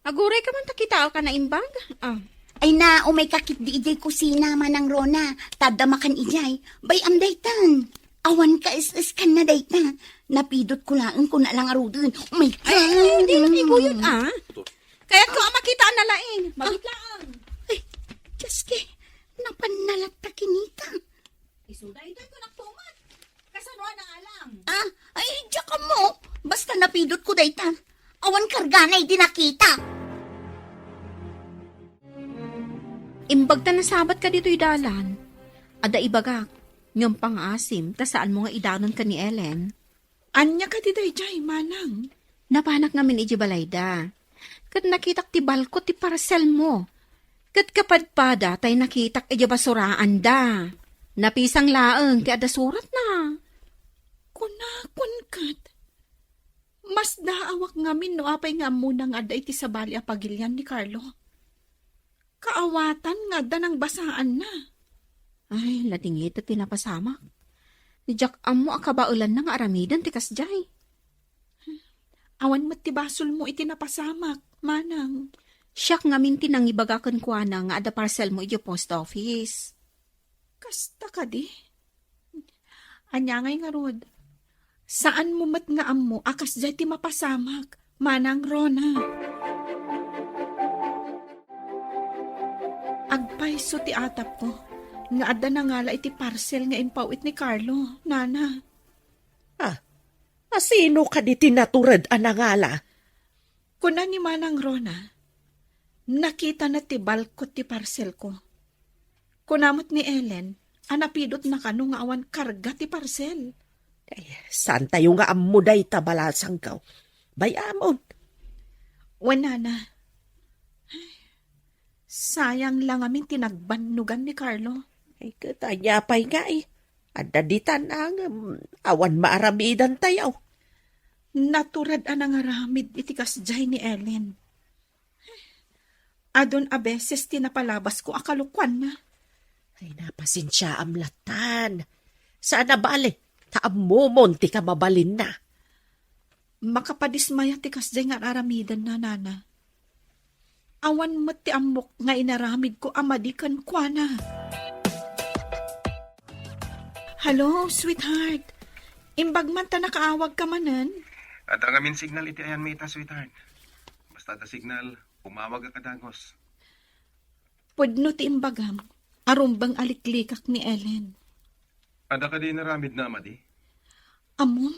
Agurayka man ta kitaek a naimbag? Ah. Ay na, umayka ketdi idiay kusina, Manang Rona. Ta adda makan idiay. Bay-am daytan. Awan kaes-eskanna dayta. Napidotko laeng kuna la ngaruden. Umayka. Ay, ay, di, di, guyod, ah. Kayatko a makita na laeng. Mabiit laeng. Ay, Diyos ki, napan na latta kinita. Isu daytoy kunak tumat. Kasano a naalang? Ah, ay, diak ammo. Basta napidotko dayta. Awan kargana idi nakita. Imbag ta nasabatka ditoy dalan. Adda ibagak, ngem pangaasim ta saanmo nga idanon ken ni Ellen. Ania kadi daydiay, manang? Napanak ngamin idiay balayda. Ket nakitak ti balkot ti parselmo. Ket kapadpada tay nakitak idiay basuraanda. Napisang laeng ti adda suratna. Kunakon ket, masdaawak ngamin no apay nga ammona nga adda iti sabali a pagilian ni Carlo. Kaawatan nga adda nangbasaanna. Ay, nadingitek ti napasamak. Diak ammo a kabaelanna nga aramiden ti kasdiay. Awan met ti basolmo iti napasamak, manang. Siak ngamin ti nangibaga kenkuana nga adda parselmo idiay post office. Kasta kadi? Ania ngay ngarud? Saanmo met nga ammo a kasdiay ti mapasamak. Manang Rona. Agpayso ti atapko nga adda nangala iti parcel nga impaw-it ni Carlo, Nana. Ah, asino kadi ti natured a nangala? Kuna ni Manang Rona, nakitana ti balkot ti parcelko. Kuna met ni Ellen, a napidotna kano nga awan karga ti parcel. Ay, saan tayo nga ammo dayta, balasangko? Bay-amon. Wen, Nana. Sayang la ngamin ti nagbannogan ni Carlo. Ay, ket ania pay ngay? Adda ditan a ngem awan maaramidan tayo. Natured a nangaramid iti kasdiay ni Ellen. Adun a beses ti napalabasko a kalokuanna. Ay, napasensiaam lattan. Saan a bale, ta ammomon ti kamabalinna. Makapadismaya ti kasdiay nga ar-aramidenna, Nana. Awan met ti ammok nga inaramidko a madi kenkuana. Hello, sweetheart. Imbag man ta nakaawagka manen? Adda ngamin signal iti ayanmi ita, sweetheart. Basta adda signal, umawagak a dagus. Pudno ti imbagam, a rumbeng a liklikak ni Ellen. Adda kadi inaramidna a madi? Ammom,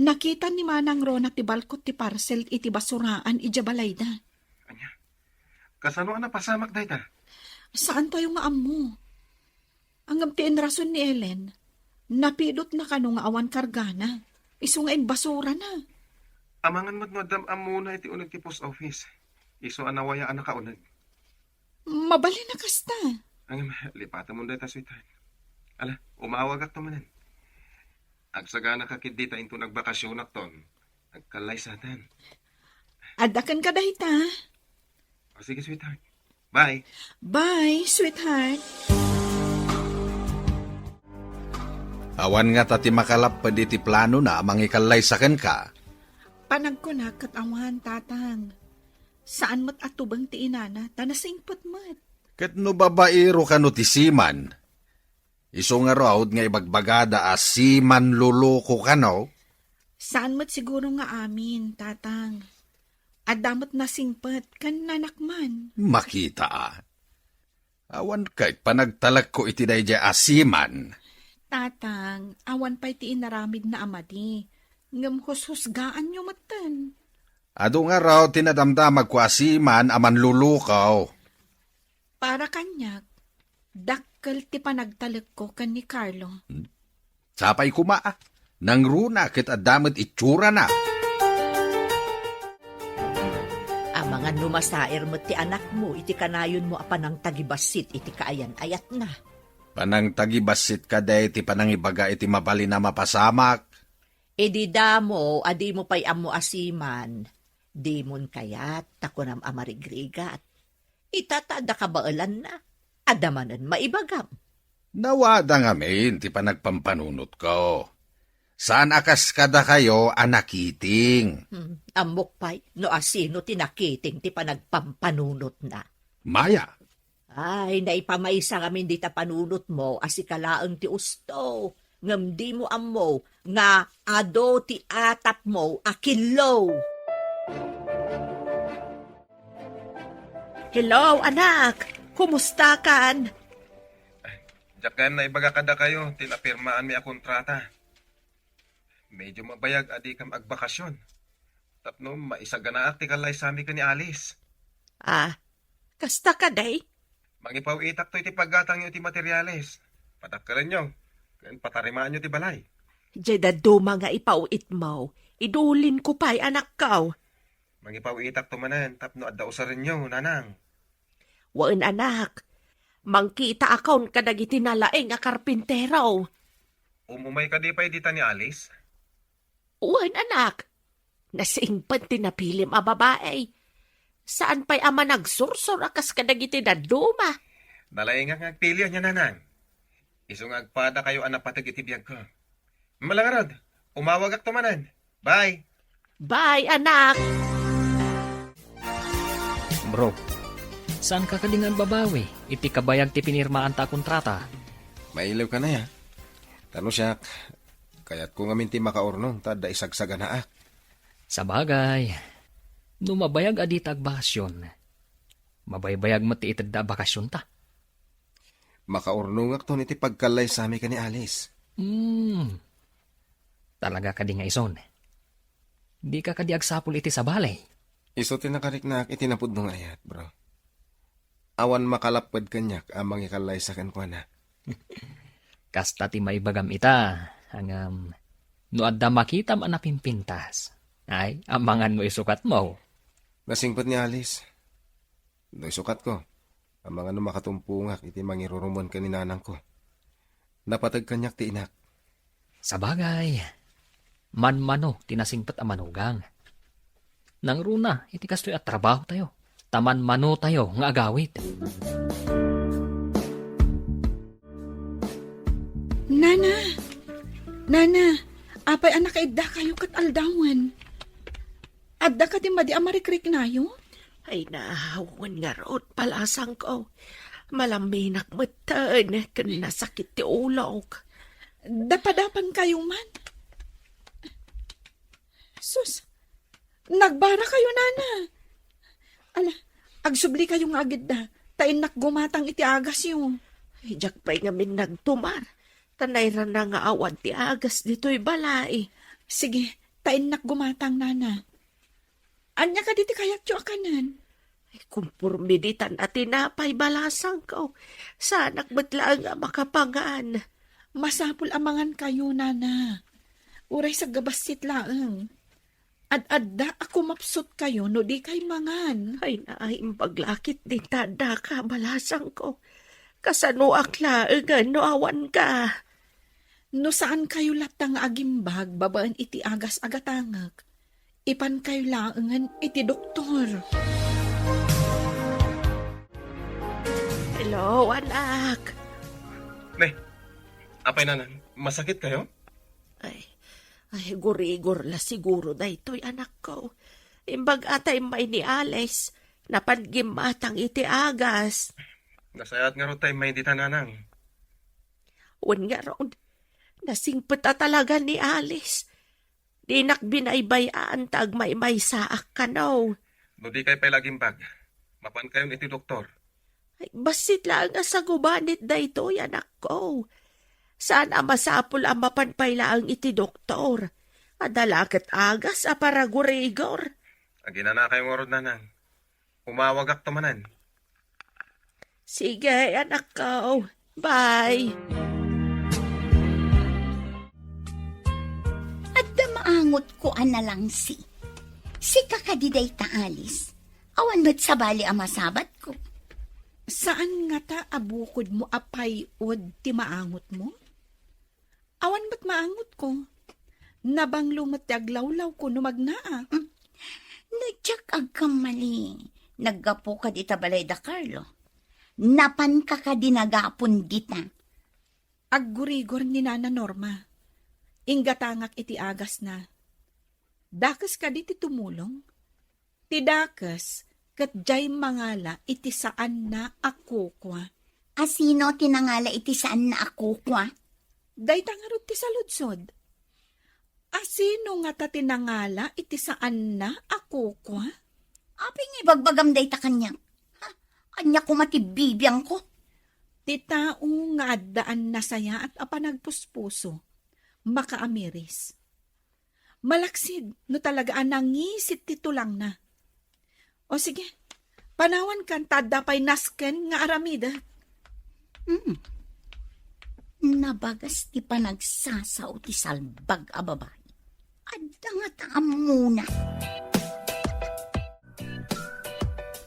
nakita ni Manang Rona ti balkot ti parcel iti basuraan idiay balayda. Ania? Kasano a napasamak dayta? Saan tayo nga ammo? Ngem ti inrason ni Ellen, napidotna kano nga awan kargana, isu nga imbasurana. Amangan met no adda ammona iti uneg ti post office. Isu a nawayaan a kauneg. Mabalin a kasta. Ngem, lipatemon dayta, sweetheart. Ala, umawagakto manen. Agsaganaka ketdi ta inton agbakasionakton, agkallaysaten. Adda kenka dayta. O, sige, sweetheart. Bye. Bye, sweetheart. Awan ngata ti makalapped iti planona a mangikallaysa kenka. Panagkunak ket awan, Tatang. Saan met a tubeng ti inana, ta nasingpet met. Ket no babaero kano ti seaman, isu ngarud nga ibagbagada a seaman loloko kano? Saan met siguro nga amin, Tatang. Adda met nasingpet ken nanakman. Makita a. Awan ket panagtalekko iti daydiay a seaman. Tatang, awan pay ti inaramidna a madi. Ngem hushusgaanyo metten. Adu ngarud ti nadamdamagko a seaman a manlulukaw. Para kaniak, dakkel ti panagtalekko ken ni Carlo. Hmm? Sapay koma, a. Nangruna ket adda met itsurana. Amangan no masair met ti anakmo iti kanayonmo a panangtagibassit iti kaayan-ayatna. Panangtagibassit kadi ti panangibaga iti mabalin a mapasamak? Idi damo a dimo pay ammo a seaman, dimon kayat ta kunam a marigrigat. Ita ta adda kabaelanna, adda manen maibagam. Nawada ngamin ti panagpampanunotko. Saan a kas kadakayo a nakiting. Hmm, ammok pay no asino ti nakiting ti panagpampanunotna. Maya. Ay, naipamaysa ngamin dita panunotmo a sika laeng ti usto, ngem dimo ammo nga adu ti atapmo a killo. Hello, anak! Kumustakan? Diak gayam naibaga kadakayo ti napirmaanmi a kontrata. Medyo mabayag a dikam agbakasyon. Tapno maisaganaak ti kallaysami ken ni Alice. Ah, kasta kadi? Mangipaw-itakto iti paggatangyo iti materiales. Padakkelenyo, ken patarimaanyo ti balay. Diay dadduma nga ipaw-itmo, idulinko pay, anakko. Mangipaw-itakto manen tapno adda usarenyo, nanang. Wen, anak. Mangkitaakon kadagiti nalaing a karpintero. Umumay kadi pay dita ni Alice? Wen, anak. Nasingpet ti napilim a babai. Saan pay a managsursor a kas kadagiti dadduma. Nalaingak nga agpili ania, nanang. Isu nga agpadakayo a napateg iti biagko. Mala ngarud, umawagakto manen. Bye. Bye, anak. Bro, saanka kadi nga agbabawi iti kabayag ti pinirmaanta a kontrata? Mailiwka, nay, a. Ta no siak, kayatko ngamin ti makaurnong ta adda isagsaganaak. Sabagay, No mabayag a dita agbakasyon, mabaybayag met ti itedda a bakasyonta. Makaurnongakton iti pagkallaysami ken ni Alice. Hmm. Talaga kadi nga ison? Dika kadi agsapul iti sabali? Isu ti nakariknaak iti napudno nga ayat, bro. Awan makalapped kaniak a mangikallaysa kenkuana. Kasta ti maibagam ita, ngem no adda makitam a napimpintas, ay, amangan mo isukatmo. Nasingpet ni Alice. No isukatko, amangan no makatumpongak iti mangirurumuen ken ni nanangko. Napateg kaniak ti inak. Sabagay, manmano ti nasingpet a manugang. Nangruna iti kastoy a trabahotayo, ta manmanotayo nga agawid. Nana! Nana! Apay a nakaiddakayo ket aldawen? Adda kadi madi a marikriknayo? Ay, na, wen ngarud, balasangko. Malaminak metten, ken nasakit ti ulok. Dapadapan kayo man. Sus, nagbara kayo, nana. Ala, agsubli kayo nga agidda, ta innak gumatang iti agasyo. Ay, diak pay ngamin nagtumar, ta nairana nga awan ti agas ditoy balay. Sige, ta innak gumatang, nana. Ania kadi ti kayatyo a kanen? Ay, kumporme ditan a tinapay, balasangko. Saanak met laeng a makapangan. Masapul a mangan kayo, nana. Uray saggabassit laeng. Ad-adda a kumapsut kayo no di kay mangan. Ay, naimbag lakit din ta addaka, balasangko. Kasanoak laengen no awan ka? No saan kayo latta nga agimbag babaen iti agas a gatangek, ipan kayo laengen iti doktor. Hello, anak. Ne, apay, nanang, masakit kayo? Ay, ay, gurigor la siguro daytoy, anakko. Imbag a ta immay ni Alice, napan gimmatang iti agas. Nasayaat ngarud ta immay dita, nanang. Wen ngarud, nasingpet a talaga ni Alice. Dinak binaybay-an ta agmaymaysaak kano. No di kay pay lagimbag, mapan kayon iti doktor. Ay, bassit laeng a sagubanit daytoy, anakko. Saan a masapul a mapan pay laeng iti doktor. Adda la ket agas a paragurigor. Aginana kayo ngarud, nanang. Umawagakto manen. Sige, anakko. Bye. Adda maangotko a nalangsi. Sika kadi dayta, Alice. Awan met sabali a masabatko. Saan ngata a bukodmo a pay-od ti maangotmo? Awan met maangotko. Nabanglo met ti aglawlawko no magnaak. Mm. No diak agkammali, naggapuka dita balay da Carlo. Napanka kadi nagapon dita? Aggurigor ni Nana Norma. Inggatangak iti agasna. Dakes kadi ti tumulong? Ti dakes ket diay mangala iti saanna a kukua. A sino ti nangala iti saanna a kukua? Dayta ngarud ti saludsod. A sino ngata ti nangala iti saanna a kukua? Apay nga ibagbagam dayta kaniak? Ha? Ania koma ti bibiangko? Ti tao nga addaan nasayaat a panagpuspuso, makaamiris. Malaksid no talaga a nangisit ti tulangna. O sige, panawankan ta adda pay nasken nga aramidek. Hmm. Nabagas ti panagsasao ti salbag a babai. Adda ngata ammona.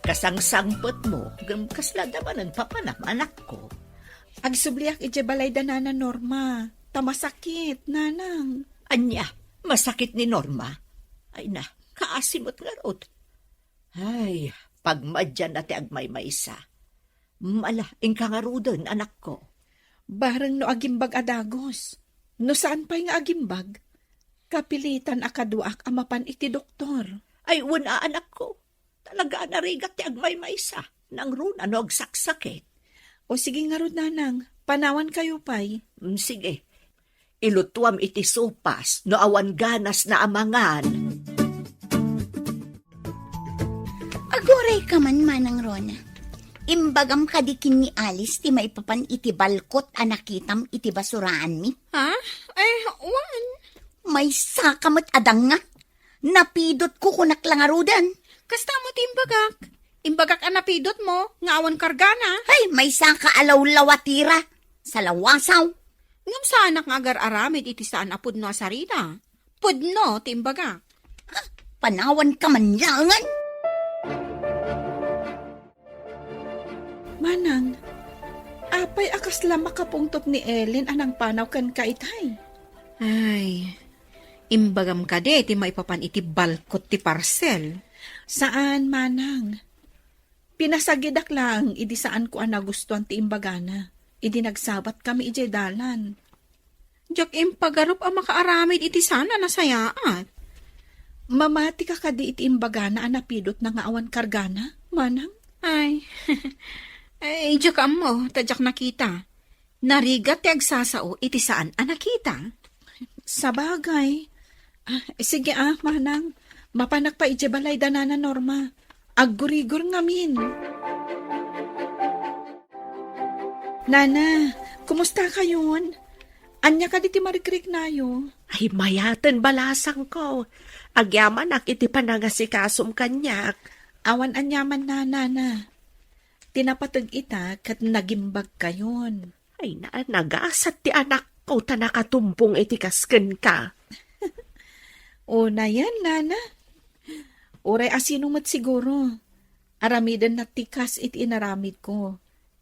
Kasangsangpetmo, ngem kasla adda manen papanam, anakko. Agsubliak idiay balay da Nana Norma, ta masakit, nanang. Ania, masakit ni Norma? Ay na, kaasi met ngarud. Ay, pagmadianna ti agmaymaysa. Mala, inka ngaruden, anakko. Bareng no agimbag a dagus. No saan pay nga agimbag, kapilitan a kaduaak a mapan iti doktor. Ay, wen a, anakko. Talaga a narigat ti agmaymaysa. Nangruna no agsaksakit. O sige ngarud, nanang, panawan kayo pay. Mm, sige. Ilutuam iti sopas no awan ganas na amangan. Uray ka man, Manang Rona. Imbagam kadi ken ni Alice ti maipapan iti balkot a nakitam iti basuraanmi? Ha? Ay, wen. Maysaka met a danga. Napidotko, kunak la ngaruden. Kasta met ti imbagak. Imbagak a napidotmo nga awan kargana. Ay, maysaka a lawlawatira. Salawasaw. Ngem saanak nga agar-aramid iti saan a pudno a sarita. Pudno ti imbagak. Panawanka man laengen. Manang, apay a kasla makapungtot ni Ellen a nangpanaw kenka itay? Ay, imbagam kadi ti maipapan iti balkot ti parcel? Saan, Manang. Pinasagidak laeng idi saanko a nagustuan ti imbagana idi nagsabatkami idiay dalan. Diak impagarup a makaaramid iti saan a nasayaat. Mamatika kadi iti imbagana a napidotna nga awan kargana, Manang? Ay, ay, diak ammo, ta diak nakita. Narigat ti agsasao iti saan a nakita. Sabagay. Ah, sige ah, Manang. Mapanak pay idiay balay da Nana Norma. Aggurigor ngamin. Nana, kumusta kayon? Ania kadi ti marikriknayo? Ay, mayaten, balasangko. Agyamanak iti panangasikasom kaniak. Awan aniaman, Nana. Ti napateg ita ket nagimbag kayon. Ay, na, nagasat ti anakko ta nakatumbong iti kas kenka. Unayen, Nana. Uray asino met siguro. Aramidenna ti kas iti inaramidko.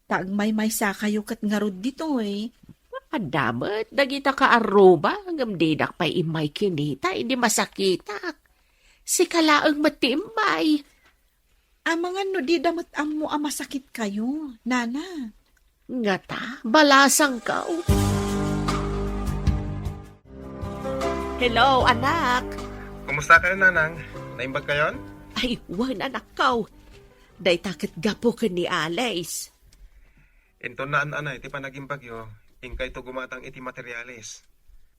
Ta agmaymaysa kayo ket ngarud ditoy. Adda met dagita kaarruba, ngem didak pay immay kinita idi masakitak. Sika laeng met ti immay. Amangan no dida met ammo a masakit kayo, Nana. Ngata, balasangko. Hello, anak. Kumusta kayo, Nanang? Naimbag kayon? Ay, wen, anakko. Dayta ket gapu ken ni Alice. Inton naan-anay ti panagimbagyo, inkayto gumatang iti materialis.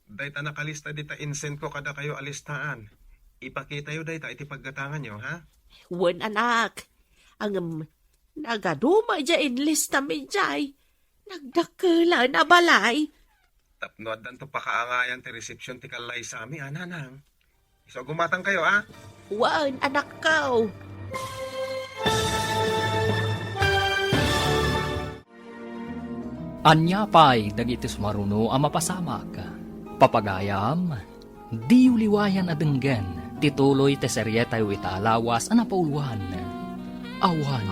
Dayta nakalista dita insendko kadakayo a listaan. Ipakitayo dayta iti paggatanganyo, ha? Wen, anak. Ngem, nagaduma diay inlistam idiay. Nagdakkelen a balay. Tapno addanto pakaangayan ti resepsion ti kallaysami, a, Nanang. Isu a gumatangkayo, a? Wen, anakko. Ania pay dagiti sumaruno a mapasamak? Papagayam, diyo liwayan a denggen ti tuloy ti serietayo ita a lawas a napauluan. Awan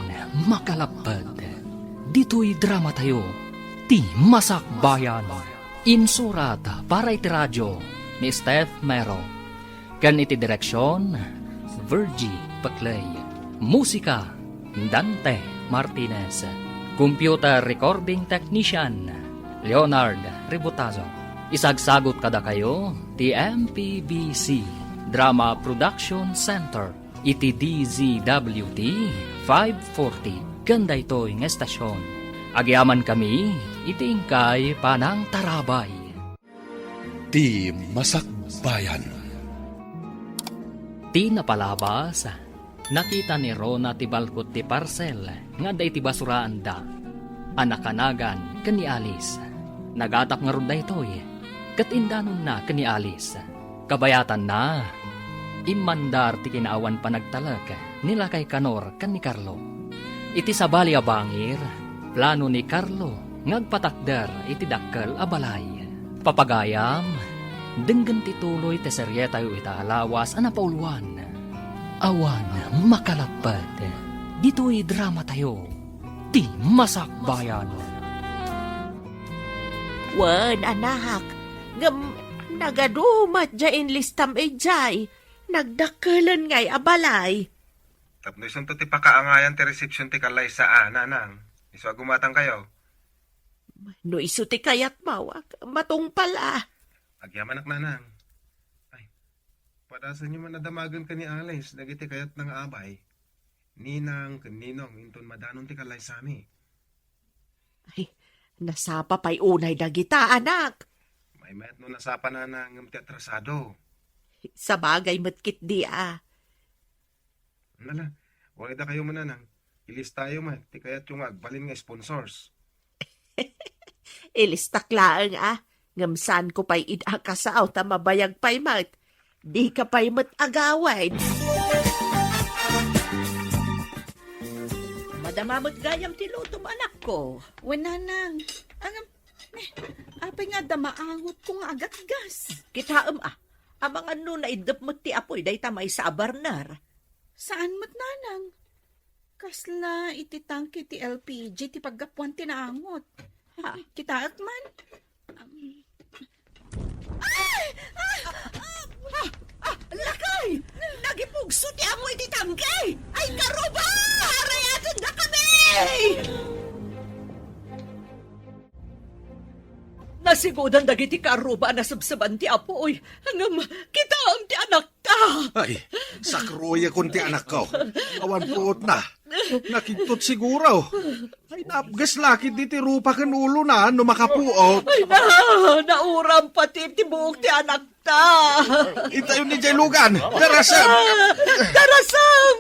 makalapped. Ditoy dramatayo, ti Masakbayan. Insurat para iti radio ni Steph Mero. Ken iti direksion, Virgie Peclay. Musika, Dante Martinez. Computer recording technician, Leonard Ributazo. Isagsagut kadakayo ti M P B C Drama Production Center iti D Z W T five forty ken daytoy nga estasion. Agyamankami iti inkay panangtarabay. Ti Masakbayan. Ti napalabas, nakita ni Rona ti balkot ti parsel nga adda iti basuraanda a nakanagan ken ni Alice. Nagatap ngarud daytoy, ket indanonna ken ni Alice. Kabayatanna, immandar ti kinaawan panagtalek ni Lakay Kanor ken ni Carlo. Iti sabali a bangir, plano ni Carlo nga agpatakder iti dakkel a balay. Papagayam, denggen ti tuloy ti serietayo ita a lawas a napauluan. Awan makalapped ditoy dramatayo, ti Masakbayan. Wen, anak, ngem nagadu met diay inlistam idiay. Nagdakkelen ngay a balay. Tapno isunto ti pakaangayan ti resepsion ti kallaysa, a, Nanang. Isu a gumatangkayo. No isu ti kayatmo, ak-, matungpal a. Agyamanak, Nanang. Ay, padasenyo man a damagen ken ni Alice dagiti kayatna nga abay, ninang ken ninong, inton madanon ti kallaysami. Ay, nasapa pay unay dagita, anak. Maymayat no nasapa, Nanang, ngem ti atrasado. Sabagay met ketdi a. Nala, Uray dakayo met, nanang, ilistayo met ti kayatyo nga agbalin nga sponsors. Ilistak laeng, a. Ngem saanko pay ida a kasao ta mabayag pay met. Dika pay met agawid. Madama met gayam ti lutom, anakko. Wen, nanang. Ngem, eh, apay nga adda maangotko nga agatgas? Kitaem, a. Amangan no naiddep met ti apuy dayta maysa a burner. Saan met, nanang. Kasla iti tangke ti L P G ti paggapuan ti naangot. Ha? Kitaek man. Um, ay! Ah! Ah! Ah! Lakay! Nagipugso ti amoy iti tangke! Ay, karuba! Arayatendakami! Nasigudan dagiti karuba a nasebseban ti apuy. Ngem, kitaem ti anakta. Ay, sakruayakon ti anakko. Awan puotna. Nakigtot siguro. Ay, napges la ketdi ti rupa ken ulona no makapuot. Ay, na, nauram pati ti buok ti anakta. Itayo ni Jay Lugan. Darasem! Darasem!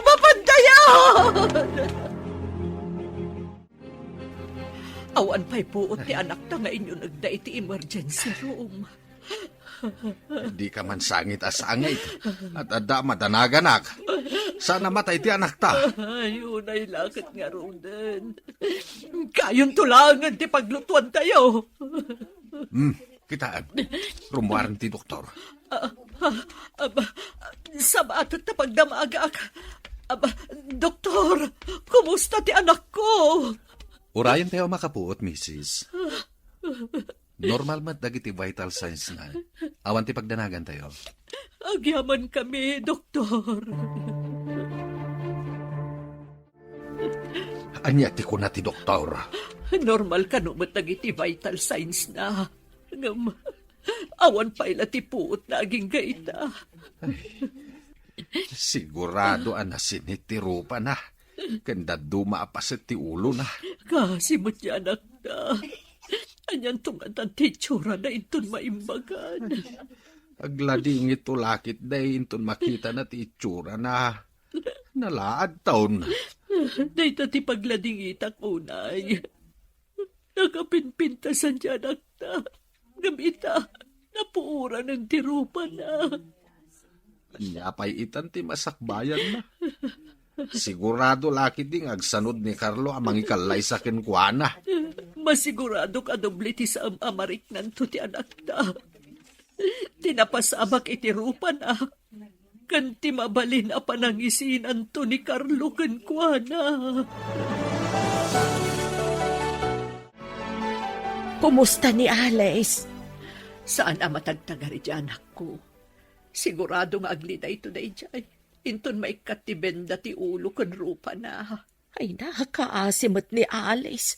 Mapantayan! Awan pay puot ti anakta nga inyunegda iti emergency room. Dika man sangit a sangit. At adda madanaganak. Sana matay ti anakta. Ay, unay la ket ngaruden. Kayonto laengen ti paglutuantayo. Hmm, kitaem. Rummuaren ti doktor. Ah, ah, aba, sabaat ta pagdamagak. Aba, doktor, kumusta ti anakko? Urayen tayo makapuot, misis. Normal met dagiti vital signs na. Awan ti pagdanagan tayo. Agyamankami, doktor. Ania ti kuna ti doktor? Normal kano met dagiti vital signs na. Ngem, awan pay la ti puotna agingga ita. Ay, sigurado a nasinit ti rupana. Ken dadduma a paset ti ulona. Kaasi met ti anakta. Anianto ngatan ti itsurana inton maimbagan? Agladingitto la ketdi inton makitana ti itsurana. Nalaadton. Dayta ti pagladingitak unay. Nakapimpintasan ti anakta. Ngem ita, napuoranen ti rupana. Ania pay itan ti masakbayanna? Sigurado la ketdi nga agsanod ni Carlo a mangikallaysa kenkuana. Masiguradok a doble ti saan a mariknanto ti anakta. Ti napasamak iti rupana, ken ti mabalin a panangisinanto ni Carlo kenkuana. Kumusta ni Alice? Saan a matagtagari ti anakko. Sigurado nga aglidayto daydiay. Inton maikkat ti benda ti ulo ken rupana. Ay, nakaasi met ni Alice.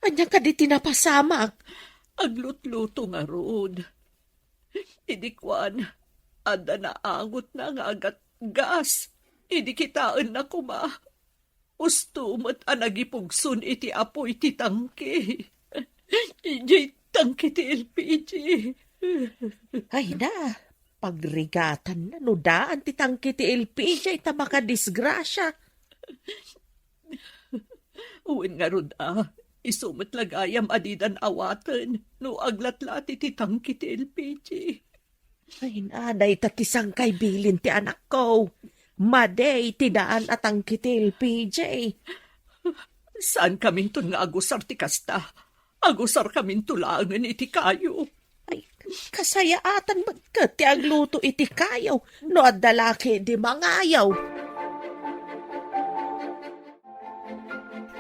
Ania kadi ti napasamak? Aglutluto ngarud. Idi kuan, adda naangotna nga agatgas. Idi kitaenna koma, usto met a nagipugson iti apuy ti tangke. Idiay tangke ti L P G. Ay na, pagrigatanna no daan ti tangke ti L P G ta makadisgrasia. Wen ngarud a, isu met la gayam a didan awaten no aglatlati ti tangke ti L P G. Ay, na, dayta ti sangkay bilin ti anakko. Madi ti daan a tangke ti L P G. Saankaminton nga agusar ti kasta. Agusarkaminto laengen iti kayo. Ay, kasayaatan met ket ti agluto iti kayo no adda la ketdi mangayo.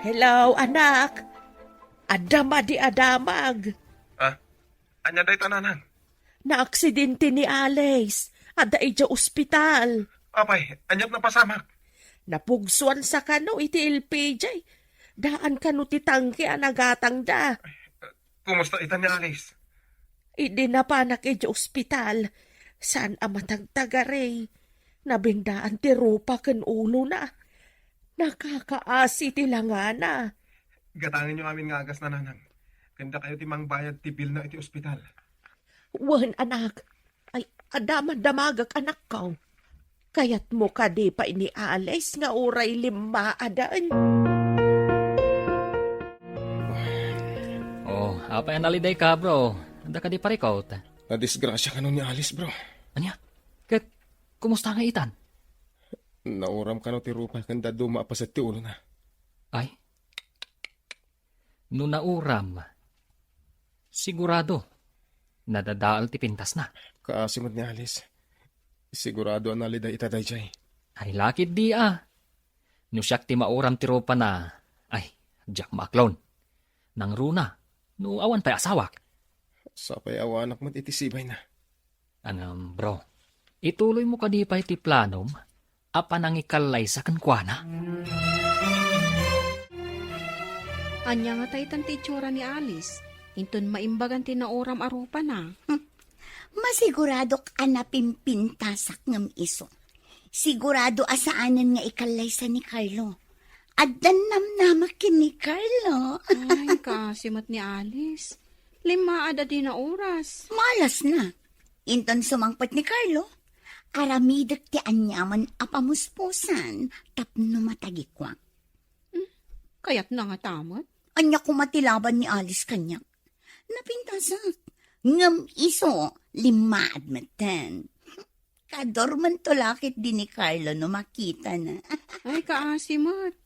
Hello, anak. Adda madi a damag. Ah, ania dayta, nanang? Naaksidente ni Alice. Adda idiay ospital. Apay, aniat napasamak? Napugsuan sa kano iti L P G. Daan kano ti tangke a nagatangda. Kumusta ita ni Alice? Idi napanak idiay ospital, saan a matagtagari. Nabingdaan ti rupa ken ulona. Nakakaasi ti langana. Gatangenyo amin nga agasna, nanang. Ken dakayo ti mangbayad ti bilna iti ospital. Wen, anak. Ay, adda man damagak, anakko. Kayatmo kadi pay ni Alice nga uray limmaaden? Oh, apay a nalidayka, bro? Adda kadi parikut? Nadisgrasya kano ni Alice, bro. Ania? Ket kumusta nga itan? Nauram kano ti rupa ken dadduma a paset ti ulona. Ay? No nauram, sigurado, nadadael ti pintasna. Kaasi met ni Alice. Sigurado a naliday ita daydiay. Ay, lakit di a. No siak ti mauram ti rupana, ay, diak maaklon. Nangruna, no awan pay asawak. Sapay awanak met iti sibayna. Ngem, bro, ituloymo kadi pay ti planom a panangikallaysa kenkuana? Ania ngata itan ti itsura ni Alice, inton maimbagan ti nauram a rupana? Hmm. Masiguradok a napimpintasak ngem isu. Sigurado a saanen nga ikallaysa ni Carlo. Addan namnamak ken ni Carlo. Ay, kaasi met ni Alice. Limmaad a dina oras. Malasna. Inton sumangpet ni Carlo, aramidek ti aniaman a pamuspusan tapno matagikuak. Hmm, kayatna ngata met? Ania koma ti laban ni Alice kaniak? Napintasak. Ngem isu, limmaad metten. Kadormento la ketdi ni Carlo no makitana. Ay, kaasi met.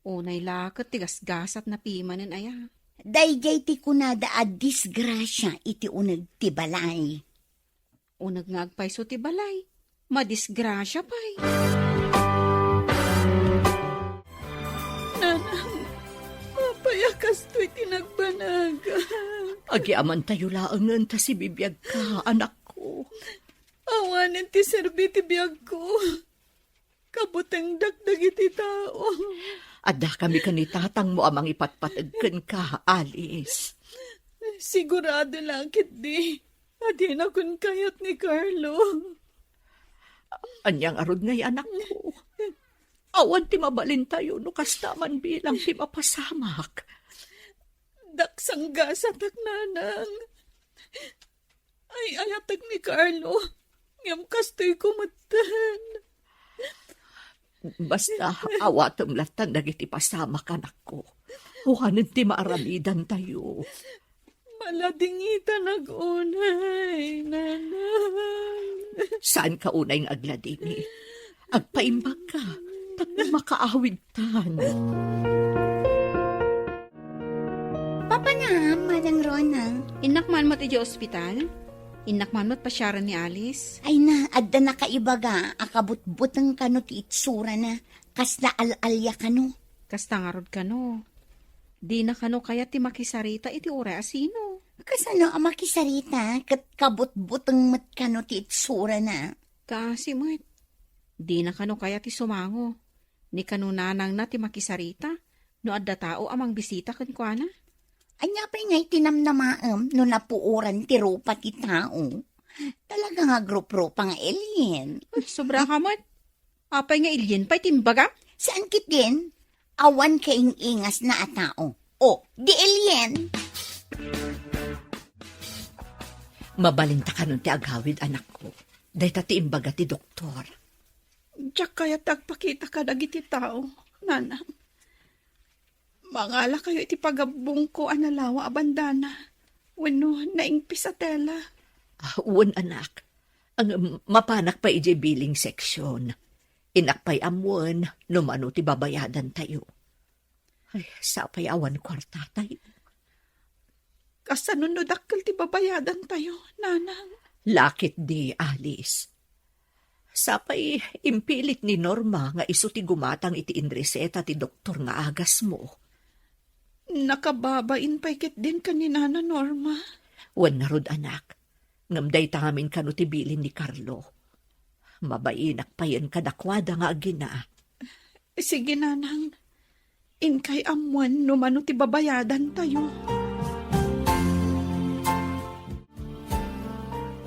Unay la ket ti gasgasatna pimanen aya. Daydiay ti kunada a disgrasia iti uneg ti balay. Uneg nga agpayso ti balay, madisgrasia pay. Nanang, apay a kastoy ti nagbanagak? Agyamaentayo laengen ta sibibiagka, anakko. Awanen ti serbi ti biagko. Kabutengdak dagiti tao. Addakami ken ni tatangmo a mangipatpateg kenka, Alice. Sigurado la ketdi a dinakon kayat ni Carlo. Ania ngarud ngay, anakko? Awan ti mabalintayo no kasta man bilang ti mapasamak. Daksang gasatak, nanang. Ay-ayatek ni Carlo, ngem kastoyko metten. Basta, awatem latta dagiti pasamak, anakko. Awanen ti maaramidantayo. Maladingitanak unay, nanang. Saanka unay nga agladingit. Agpaimbagka, tapno makaawidtan. Papanam, Manang Rona. Innak man met idiay ospital? Innak man met pasiaren ni Alice? Ay na, adda nakaibaga a kabutbuteng kano ti itsurana, kasla al-alia kano. Kasta ngarud kano. Dina kano kayat ti makisarita iti uray a sino. Kasano a makisarita ket kabutbuteng met kano ti itsurana? Kaasi met. Dina kano kayat ti sumango. Ni kano nanangna ti makisarita no adda tao a mangbisita kenkuana? Ania pay ngay ti namnamaem no napuoran ti rupa ti tao? Talaga nga agruprupa nga alien. Ay, sobra ka met. Apay nga alien pay ti imbagam? Saan ketdin? Awan kaing-ingasna a tao. O, di alien. Mabalinta kanon ti agawid, anakko. Dayta ti imbaga ti doktor. Diak kayat ti agpakita kadagiti tao, nanang. Mangalakayo iti pagabbongko a nalawa a bandana wenno naingpis a tela. Ah, wen, anak. Ang, mapanak pay idiay billing section. Innak pay ammoen no mano ti babayadantayo. Ay, sapay awan kuartatayo. Kasano no dakkel ti babayadantayo, nanang? Lakit di, Alice. Sapay impilit ni Norma nga isu ti gumatang iti inreseta ti doktor nga agasmo. Nakababain pay ketdin ken ni Nana Norma. Wen ngarud, anak. Ngem dayta ngamin kano ti bilin ni Carlo. Mabainak payen kadakuada nga agina. Sige, nanang. Inkay ammoen no mano ti babayadantayo.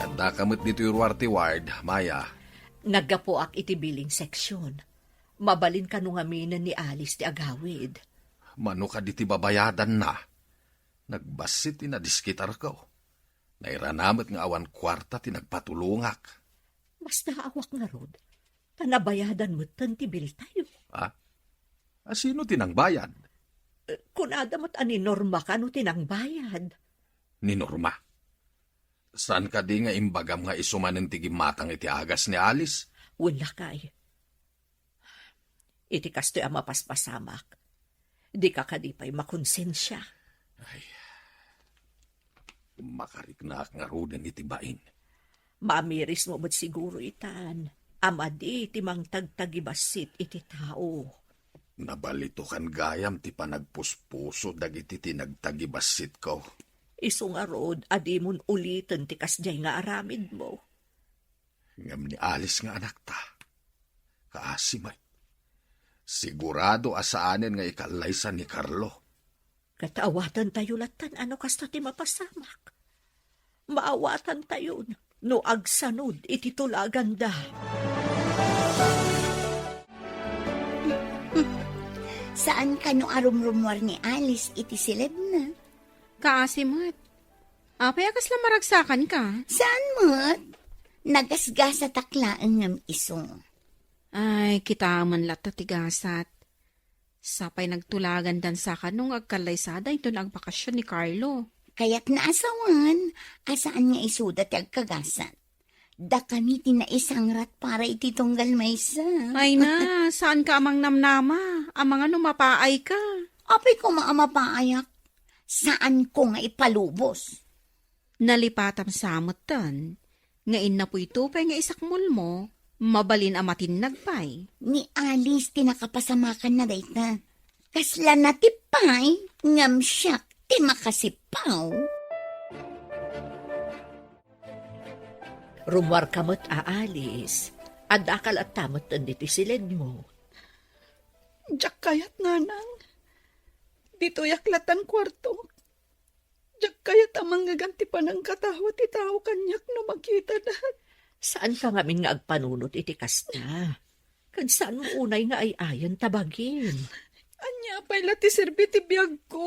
Addaka met ditoy ruar ti ward, Maya. Naggapuak iti billing section. Mabalin kano ngaminen ni Alice ti agawid. Mano kadi ti babayadanna? Nagbassit ti nadiskitarko. Nairana met nga awan kuarta ti nagpatulongak. Basta awak ngarud. Ta nabayadan metten ti biltayo. Ah? A, sino ti nangbayad? Eh, kunada met a ni Norma kano ti nangbayad. Ni Norma? Saan kadi nga imbagam nga isu manen ti gimmatang iti agas ni Alice? Wen, lakay. Iti kastoy a mapaspasamak, dika kadi pay makonsensia? Ay, makariknaak ngaruden iti bain. Mamirismo met siguro itan a madi ti mangtagtagibassit iti tao. Nabalitokan gayam ti panagpuspuso dagiti ti nagtagibassitko. Isu ngarud a dimon uliten ti kasdiay nga aramidmo. Ngem ni Alice nga anakta, kaasi met. Sigurado a saanen nga ikallaysa ni Carlo. Ket awatantayo latta no kasta ti mapasamak. Maawatantayon no agsanod iti tulaganda. Saan kano a rumrumuar ni Alice iti silebna? Kaasi met. Apay a kasla maragsakanka? Saan met? Nagasgasatak laeng ngem isu. Ay, kitaem man latta ti gasat. Sapay nagtulagandan sa kano nga agkallaysada inton agbakasyon ni Carlo. Kayatna a sawen a saan nga isuda ti agkagasat. Dakami ti naisangrat para iti tunggal maysa. Ay na, saanka a mangnamnama? Amangan no mapaayka. Apay koma a mapaayak? Saanko nga ipalubos. Nalipatam sa metten nga innapoy to pay nga isakmulmo, mabalin a matinnag pay. Ni Alice ti nakapasamakanna dayta. Kasla natip pay, ngem siak ti makasippaw. Rummuarka met a Alice, addaka latta metten ditoy siledmo. Diak kayat, nanang. Ditoyak lattan kuarto. Diak kayat a mangngegam ti panangkatawa ti tao kaniak no makitada. Saanka ngamin nga agpanunot iti kasta. Ket saanmo unay nga ay-ayen ta bagim. Ania pay la ti serbi ti biagko?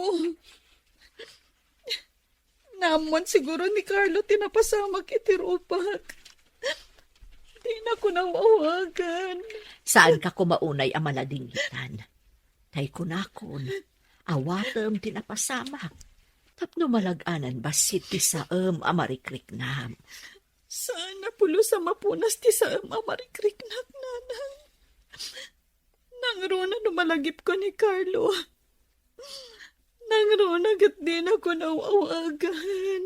Naammoan siguro ni Carlo ti napasamak iti rupak. Dinako nawawagan. Saanka koma unay a maladingitan. Tay kunakon, awatem ti napasamak. Tapno malag-anan bassit ti saem a marikriknam. Saan a pulos a mapunas ti saem a marikriknak, nanang. Nangruna no malagipko ni Carlo. Nangruna ket dinako naw-awagan.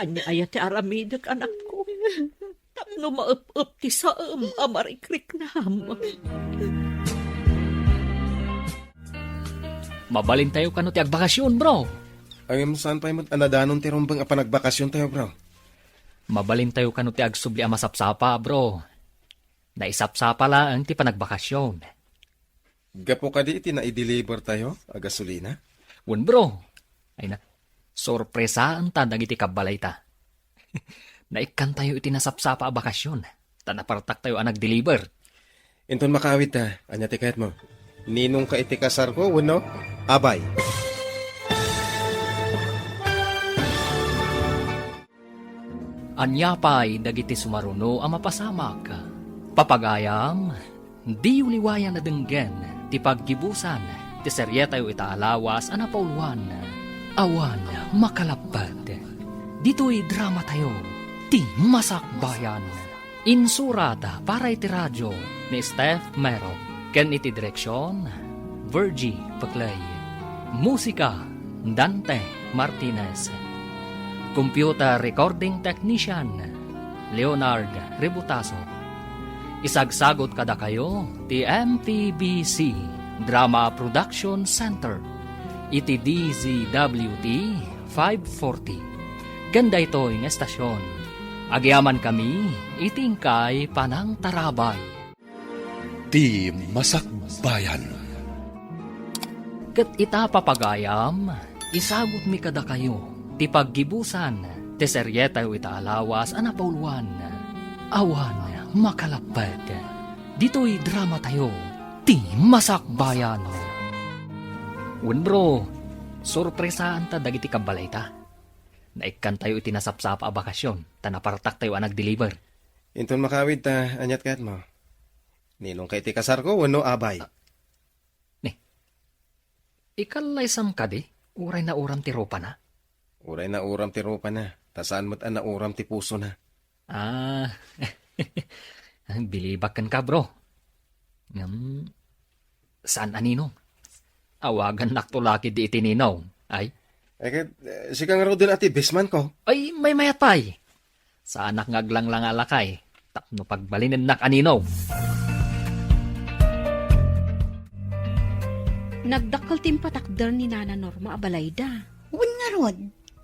Ania aya ti aramidek, anakko? Tapno maep-ep ti saem a marikriknam. Mabalintayo kano ti agbakasyon, bro? Ngem saan pay met a nadanon ti rumbeng a panagbakasyontayo, bro? Mabalintayo kano ti agsubli a masapsapa, bro. Naisapsapa laeng ti panagbakasyon. Gapu kadi iti naideliver tayo a gasolina? Wen, bro. Ay na, sorpresaenta dagiti kabbalayta. Naikkantayo iti nasapsapa a bakasyon, ta napartaktayo a nagdeliver. Inton makaawidta, ania ti kayatmo? Ninongka iti kasarko wenno abay? Ania pay dagiti sumaruno a mapasamak? Papagayam, diyo liwayan a denggen ti paggibusan ti serietayo ita a lawas a napauluan, Awan Makalapped. Ditoy dramatayo, Ti Masakbayan. Insurat para iti radio ni Steph Mero ken iti direksion, Virgie Peclay. Musika, Dante Martinez. Computer recording technician, Leonard Rebutaso. Isagsagut kadakayo ti M P B C Drama Production Center iti D Z W T five forty. Ken daytoy nga estasion, agyamankami iti inkay panangtarabay. Ti Masakbayan. Ket ita, papagayam, isagutmi kadakayo ti paggibusan ti serietayo ita a lawas a napauluan, Awan Makalapped. Ditoy dramatayo, Ti Masakbayan. Wen, bro, sorpresaanta dagiti kabbalayta. Naikkantayo iti nasapsapa a bakasyon, ta napartaktayo a nagdeliver. Inton makawid ta, aniat kayatmo? Ninong kay ti kasarko wenno abay? Ni, ikallaysam kadi? Uray nauram ti rupana? Uray nauram ti rupana, ta saan met a nauram ti pusona. Ah, bilibak kenka, bro. Ngem, saan a ninong? Awagannakto la ketdi iti ninong. Ay? Eh, ket, eh, sika ngaruden a ti best man ko. Ay, maymayat pay. Saanak nga aglanglanga a lakay tapno pagbalinennak a ninong. Nagdakkel ti impatakder ni Nana Norma a balayda. Wen ngarud,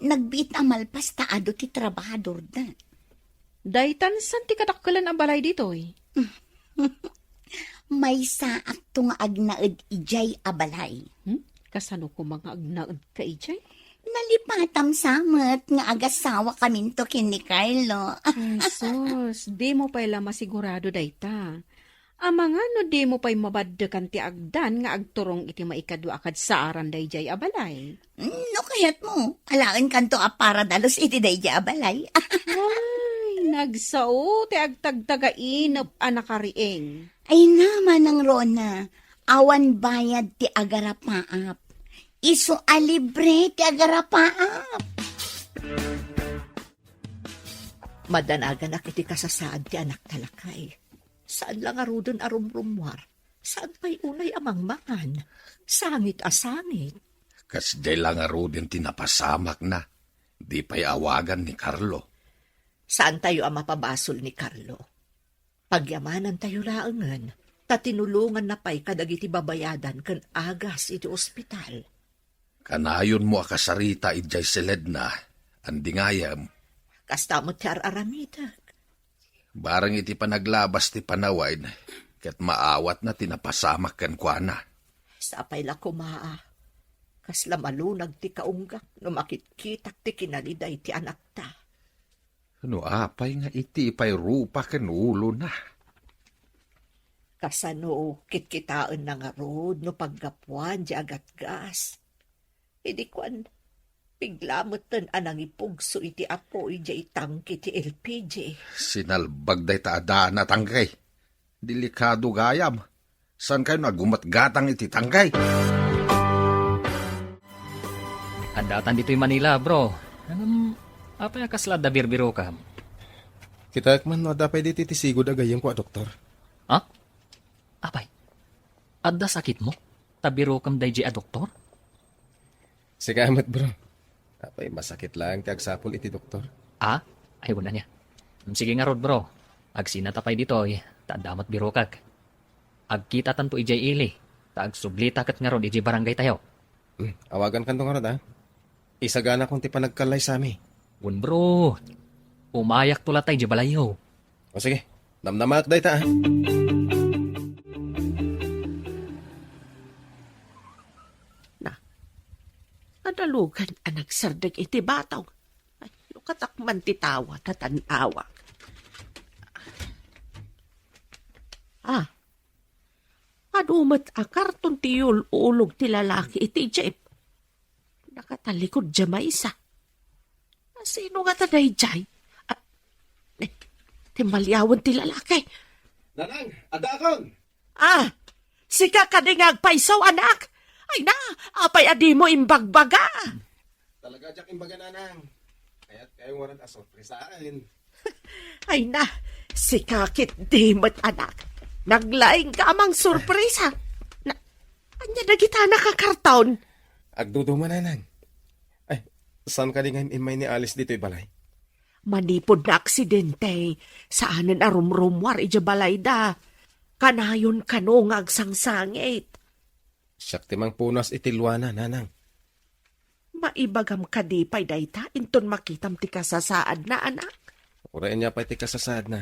nagbiit a malpas ta adu ti trabahadorda. Daytan san ti kadakkelan a balay ditoy? Maysaakto nga agnaed idiay a balay. Hmm? Kasano koma nga agnaedka idiay? Nalipatam sa met nga agasawakaminto ken ni Carlo. Ay, sus, dimo pay la masigurado dayta. Amangan no dimo pay mabaddekan ti agdan nga agturong iti maikadua a kadsaaran daydiay a balay. No kayatmo, alaenkanto a paradalus iti daydiay a balay. Ay, nagsao ti agtagtagainep a nakariing. Ay na, Manang Rona, awan bayad ti agarapaap. Isu a libre ti agarapaap. Madanaganak iti kasasaad ti anakta, lakay. Saan la ngaruden a rumrummuar. Saan pay unay a mangmangan. Sangit a sangit. Kasdiay la ngaruden ti napasamakna. Di pay awagan ni Carlo. Saantayo a mapabasol ni Carlo. Pagyamanantayo laengen, ta tinulonganna pay kadagiti babayadan ken agas iti ospital. Kanayonmo a kasarita idiay siledna, andi ngayem. Kasta met ti ar-aramidek. Bareng iti panaglabas ti panawen, ket maawatna ti napasamak kenkuana. Sapay la koma a kasla malunag ti kaunggak no makitkitak ti kinaliday ti anakta. No apay nga iti pay rupa ken ulona? Kasano kitkitaenna ngarud no paggapuan diay agatgas? Idi kuan, bigla metten a nangipugso iti apoy diay tangke ti L P G. Sinalbag dayta a daan a tangke. Delikado gayam. Saankayo nga gumatgatang iti tangke? Addatan ditoy Manila, bro. Ngem, apay a kasla adda birbirokam? Kitaek man no adda pay ditoy ti sigud a gayyemko a doktor. Ha? Apay, adda sakitmo? Ta birokam daydiay a doktor? Sika met, bro. Apay, masakit laeng ti agsapul iti doktor. Ah? Ay, wen ania. Sige ngarud, bro. Agsinata pay ditoy, ta adda met birokak. Agkitatanto idiay ili, ta agsublita ket ngarud idiay barangaytayo. Hmm, awagankanto ngarud, a. Isaganakon ti panagkallaysami. Wen, bro. Umayakto latay idiay balayyo. O sige, namnamaak dayta, a. Na, adalugan a nagsardeng iti batong. Ay, lukatak man ti tawa, ta tan-awak. Ah, adu met a karton ti yul-ulog ti lalaki iti jeep. Nakatalikod diay maysa. Sino ngata daydiay? Ah, eh, ti maliawen ti lalaki. Nanang, addaakon! Ah, sika kadi nga agpayso, anak? Ay na, apay a dimo imbagbaga? Talaga diak imbaga, Nanang. Kayatkayo ngarud a sorpresaen. Ay na, sika ketdi met, anak. Naglaingka a mangsorpresa. Na, ania dagita a nakakarton? Agduduma, Nanang. Ay, saan kadi nga im-immay ni Alice ditoy balay? Manipud naaksidente, saanen a rumrummuar idiay balayda. Kanayon kano nga agsangsangit. Siak ti mangpunas iti luana, Nanang. Maibagam kadi pay dayta inton makitam ti kasasaadna, anak? Uray ania pay ti kasasaadna.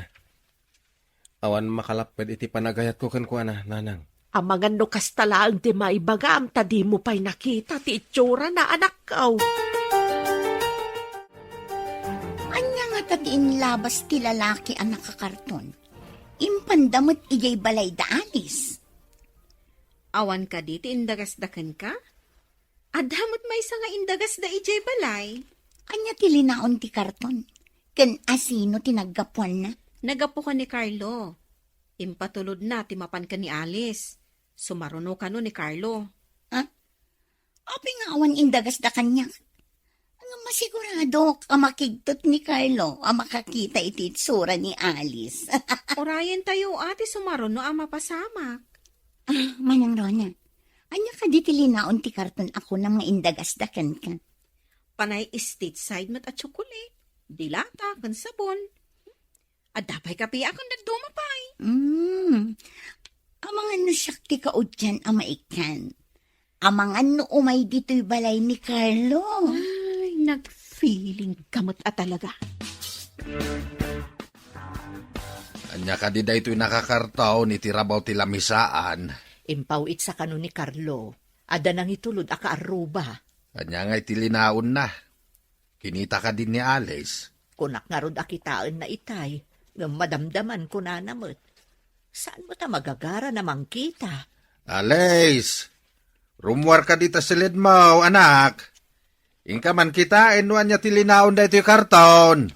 Awan makalapped iti panagayatko kenkuana, Nanang. Amangan no kasta laeng ti maibagam ta dimo pay nakita ti itsurana, anakko. Ania ngata ti inlabas ti lalaki a nakakarton? Impanda met idiay balayda Alice. Awan kadi ti indagasda kenka? Adda met maysa nga indagasda idiay balay. Ania ti linaon ti karton? Ken asino ti naggapuanna? Naggapu ken ni Carlo. Impatulodna ti mapan ken ni Alice. Sumaruno kano ni Carlo. Ah? Apay nga awan indagasda kaniak? Ngem masiguradok a makigtot ni Carlo a makakita iti itsura ni Alice. Urayentayo a ti sumaruno a mapasamak. Ah, Manang Rona, ania kadi ti linaon ti karton a kunam nga indagasda kenka? Panay stateside met a tsokolate, dilata, ken sabon. Adda pay kape a ken dadduma pay. Mm. Amangan no siak ti kaudian a maikkan. Amangan no umay ditoy balay ni Carlo. Ay, nag-feeling ka met a talaga. Ania kadi daytoy nakakarton iti rabaw ti lamisaan? Impaw-itsa kano ni Carlo. Adda nangitulod a kaarruba. Ania ngay ti linaonna? Kinita kadi ni Alice? Kunak ngarud a kitaenna itay, ngem madamdaman kunana met. Saan met a magagara na mangkita? Alice! Rummuar kadi ta siledmo, anak. Inka man kitaen no ania ti linaon daytoy karton.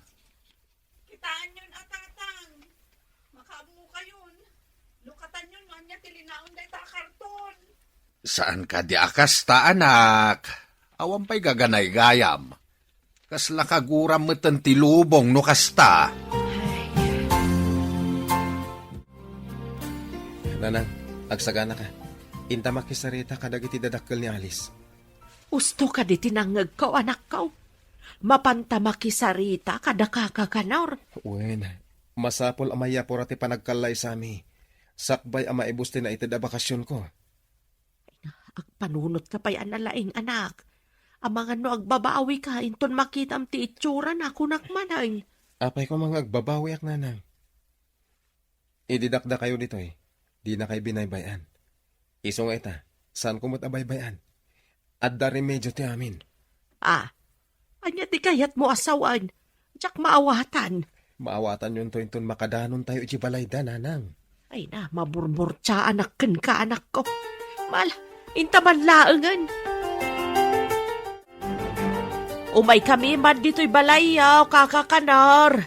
Kitaenyon a, Tatang. Makaammokayon. Lukatanyon no ania ti linaon dayta a karton. Saan kadi a kasta, anak? Awan pay gaganaygayam. Kasla kaguram meten ti lubong no kasta. Nanang, agsaganaka. Inta makisarita kadagiti dadakkel ni Alice. Usto kadi ti nangngegko, anakko. Mapanta makisarita kada kaka Kanor. Wen, masapul a mayapura ti panagkallaysami. Sakbay a maibus ti naited a bakasionko. Agpanunotka pay a nalaing, anak. Amangan no agbabawika inton makitam ti itsurana, kunak manen. Apay koma nga agbabawiak, nanang? Idi dakdakayo ditoy, dinakay binaybay-an. Isu nga ita, saanko met a baybay-an. Adda remedio ti amin. Ah, ania ti kayatmo a sawen? Diak maawatan. Maawatanyonto inton makadanontayo iti balayda, nanang. Ay na, maburburtiaanak kenka, anakko. Mal, inta man laengen. Umaykami man ditoy balayyo, kaka Kanor.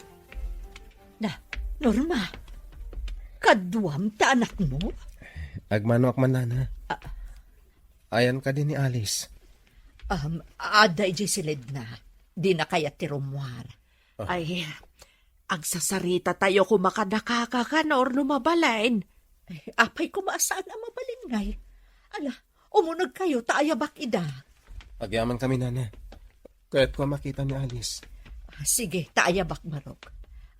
Na, Norma, kaduam ti anakmo? Agmanoak man, nana. Ah. Ayan kadi ni Alice? Um, adda idiay siledna. Dina kayat ti rummuar. Ah. Ay, agsasaritatayo koma kada kaka Kanor no mabalin. Ay, apay koma a saan a mabalin ngay? Ala, umunegkayo ta ayabak ida. Agyamankami, nana. Kayatko a makita ni Alice. Ah, sige, ta ayabak, Marok.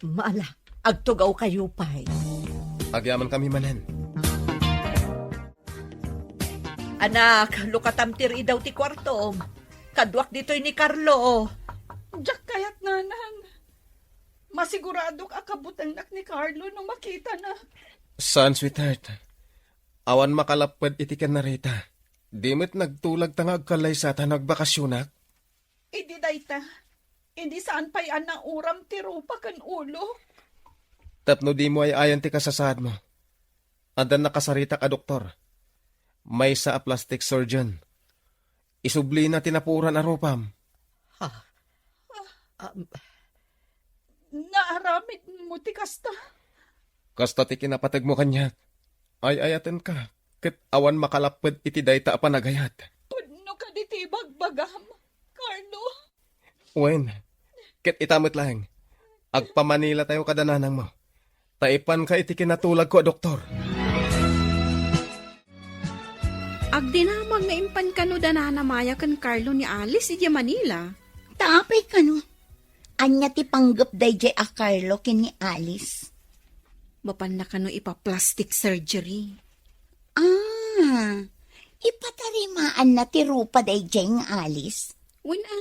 Maala, agtugawkayo pay. Agyamankami manen. Anak, lukatam ti riidaw ti kuartom. Kaduak ditoy ni Carlo. Diak kayat, nanang. Masiguradok a kabutengnak ni Carlo no makitana. Saan, sweetheart. Awan makalapped iti ken ni Rita. Di met nagtulag ta nga agkallaysata no agbakasionak. Idi dayta, idi saan pay a nauram ti rupa ken ulok. Tapno dimo ay-ayan ti kasasaadmo. Adda nakasaritak a doktor. Maysa a plastic surgeon. Isublina ti napuoran a rupam. Ha? Um, naaramidmo ti kasta? Kasta ti kinapategmo kaniak. Ay-ayatenka, ket awan makalapped iti dayta a panagayat. Pudno kadi ti ibagbagam, Carlo? Wen, ket ita met laeng, agpamanilatayo kada nanangmo. Ta ipanka iti kinatulagko a doktor. Agdinamag nga impan kano da Nana Maya ken Carlo ni Alice idiay Manila. Ta apay kano? Ania ti panggep daydiay a Carlo ken ni Alice? Mapanna kano ipa-plastic surgery. Ah, ipatarimaanna ti rupa daydiay nga Alice? Wen a.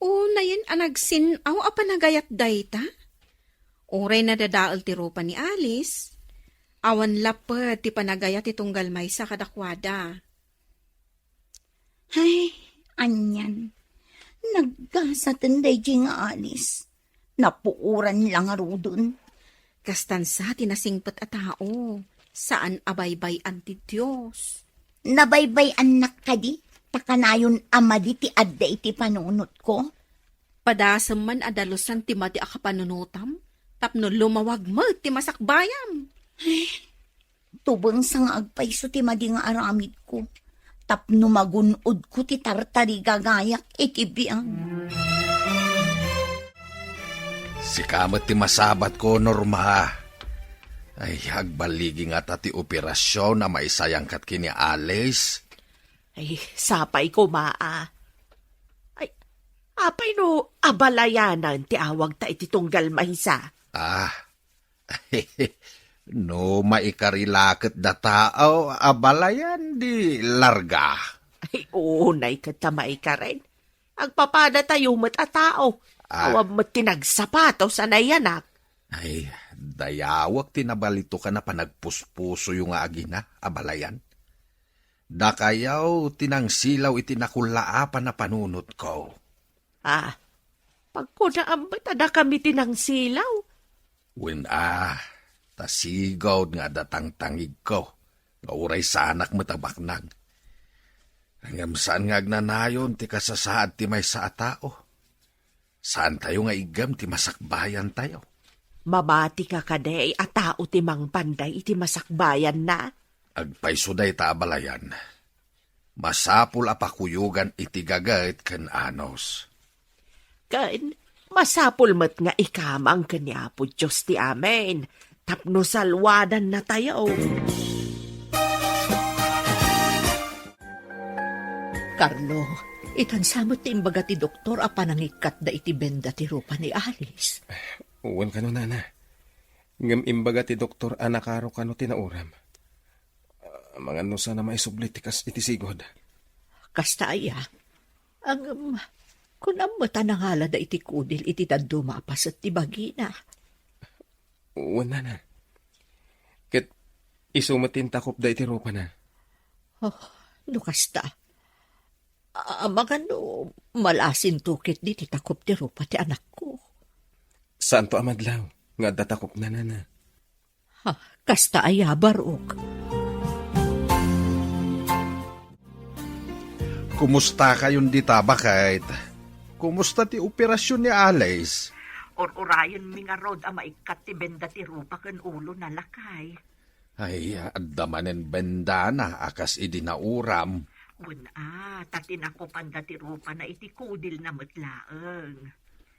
Unayen a nagsin-aw a panagayat dayta? Uray nadadael ti rupa ni Alice, awan lapped ti panagayat ti tunggal maysa kadakuada. Ay, anian. Naggasaten daydiay nga Alice. Napuoran la ngaruden. Kastan sa ti nasingpet a tao, saan a baybay-an ti Dios. Nabaybay-annak kadi, ta kanayon a madi ti adda iti panunotko? Padasem man a dalusan ti madi a kapanunotam, Tapno lumawag met ti masakbayam. Tubengsa nga agpayso ti madi nga aramidko. Tapno magun-odko ti tartarigagayak iti biag. Sika met ti masabatko, Norma. Ay, agballigi ngata ti operasion a maisayangkat ken ni Alice. Ay, sapay koma a. Ay, apay no abalayanan ti awagta iti tunggal maysa? Ah, no maikari la ket dataw, abalayan di larga. Ay, unay ket ta maikaren. Agpapadatayo met a tao. Ah. Awan met ti nagsapatos a nayanak. Ay, dayawek ti nabalitokan a panagpuspusoyo nga agina, abalayan. Dakayo ti nangsilaw iti nakullaapan a panunotko. Ah, pagkunaam met a dakami ti nangsilaw? Wen a, ta sigud nga adda tangtangigko, nga uray saanak met a baknang. Ngem saan nga agnanayon ti kasasaad ti maysa a tao. Saantayo nga iggem ti masakbayantayo. Mamati ka kadi a tao ti mangpanday iti masakbayanna? Agpayso dayta abalayan. Masapul a pakuyogan iti gaget ken anus. Ken masapul met nga ikamang ken ni Apo Dios ti amin, tapno salwadannatayo. Carlo, itansa met ti imbaga ti doktor a panangikkatda iti benda ti rupa ni Alice. Wen kano, nana. Ngem imbaga ti doktor a nakaro kano ti nauram. Amangan no saan a maisubli ti kas iti sigud. Kasta aya. Ngem, kunam met a nangalada iti kudil iti dadduma a paset ti bagina. Wen, nana. Ket isu met ti intakopda iti rupana. Oh, no kasta. Amangan no malasinto ketdi ti takop ti rupa ti anakko. Saanto a madlaw nga adda takopna, nana. Ha, kasta aya, Barok. Kumustakayon dita, baket? Kumusta ti operasion ni Alice? Ur-urayenmi ngarud a maikkat ti benda ti rupa ken ulona, lakay. Ay, adda manen bendana a kas idi nauram. Wen a, ta tinakopanda ti rupana iti kudilna met laeng.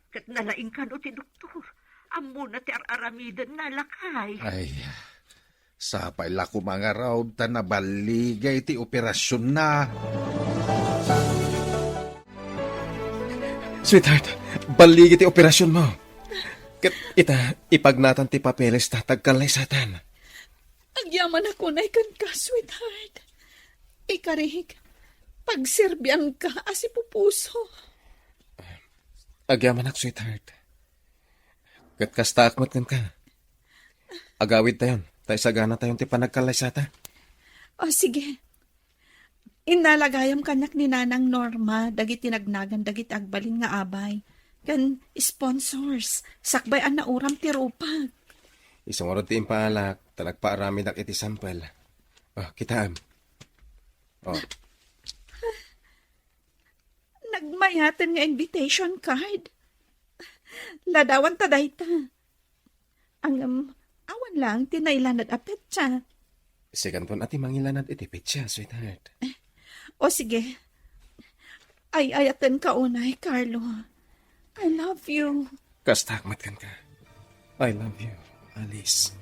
Ket nalaing kano ti doktor. Ammona ti ar-aramidenna, lakay. Ay, sapay la koma ngarud ta naballigay ti operasionna. Sweetheart, balligi ti operasionmo. Ket ita, ipagnatan ti papeles ta agkallaysatan. Agyamanak unay kenka, sweetheart. Ikarik, pagserbianka a sipupuso. Agyamanak, sweetheart. Ket kastaak met kenka. Agawidtayon, ta isaganatayon ti panagkallaysata. O, sige. Innala gayam kaniak ni Nanang Norma dagiti nagnagan dagiti agbalin nga abay ken sponsors sakbay a nauram ti rupak. Isu ngarud ti impaalak ta nagpaaramidak iti sampel. O, kitaem. O. Nagmayaten nga invitation card. Ladawanta dayta. Ngem, awan laeng ti nailanad a petsa. Sikanton a ti mangilanad iti petsa, sweetheart. O sige. Ay-ayatenka unay, Carlo. I love you. Kastaak met kenka. I love you, Alice.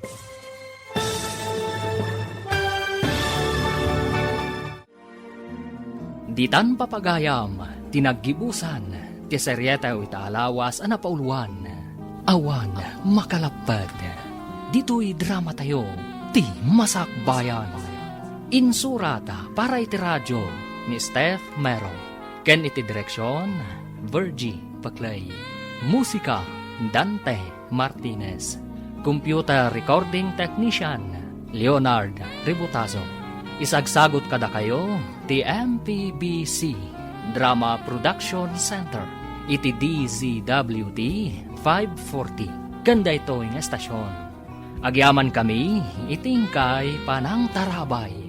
Ditan papagayam ti naggibusan ti serietew ita a lawas a napauluan, Awan Makalapped. Ditoy dramatayo ti Masakbayan. Insurat para iti radio ni Steph Mero, ken iti direksion, Virgie Paclay. Musika, Dante Martinez. Computer Recording Technician, Leonard Ributazo. Isagsagut kadakayo ti M P B C Drama Production Center iti D Z W T five forty. Ken daytoy nga estasion, agyamankami iti inkay panangtarabay.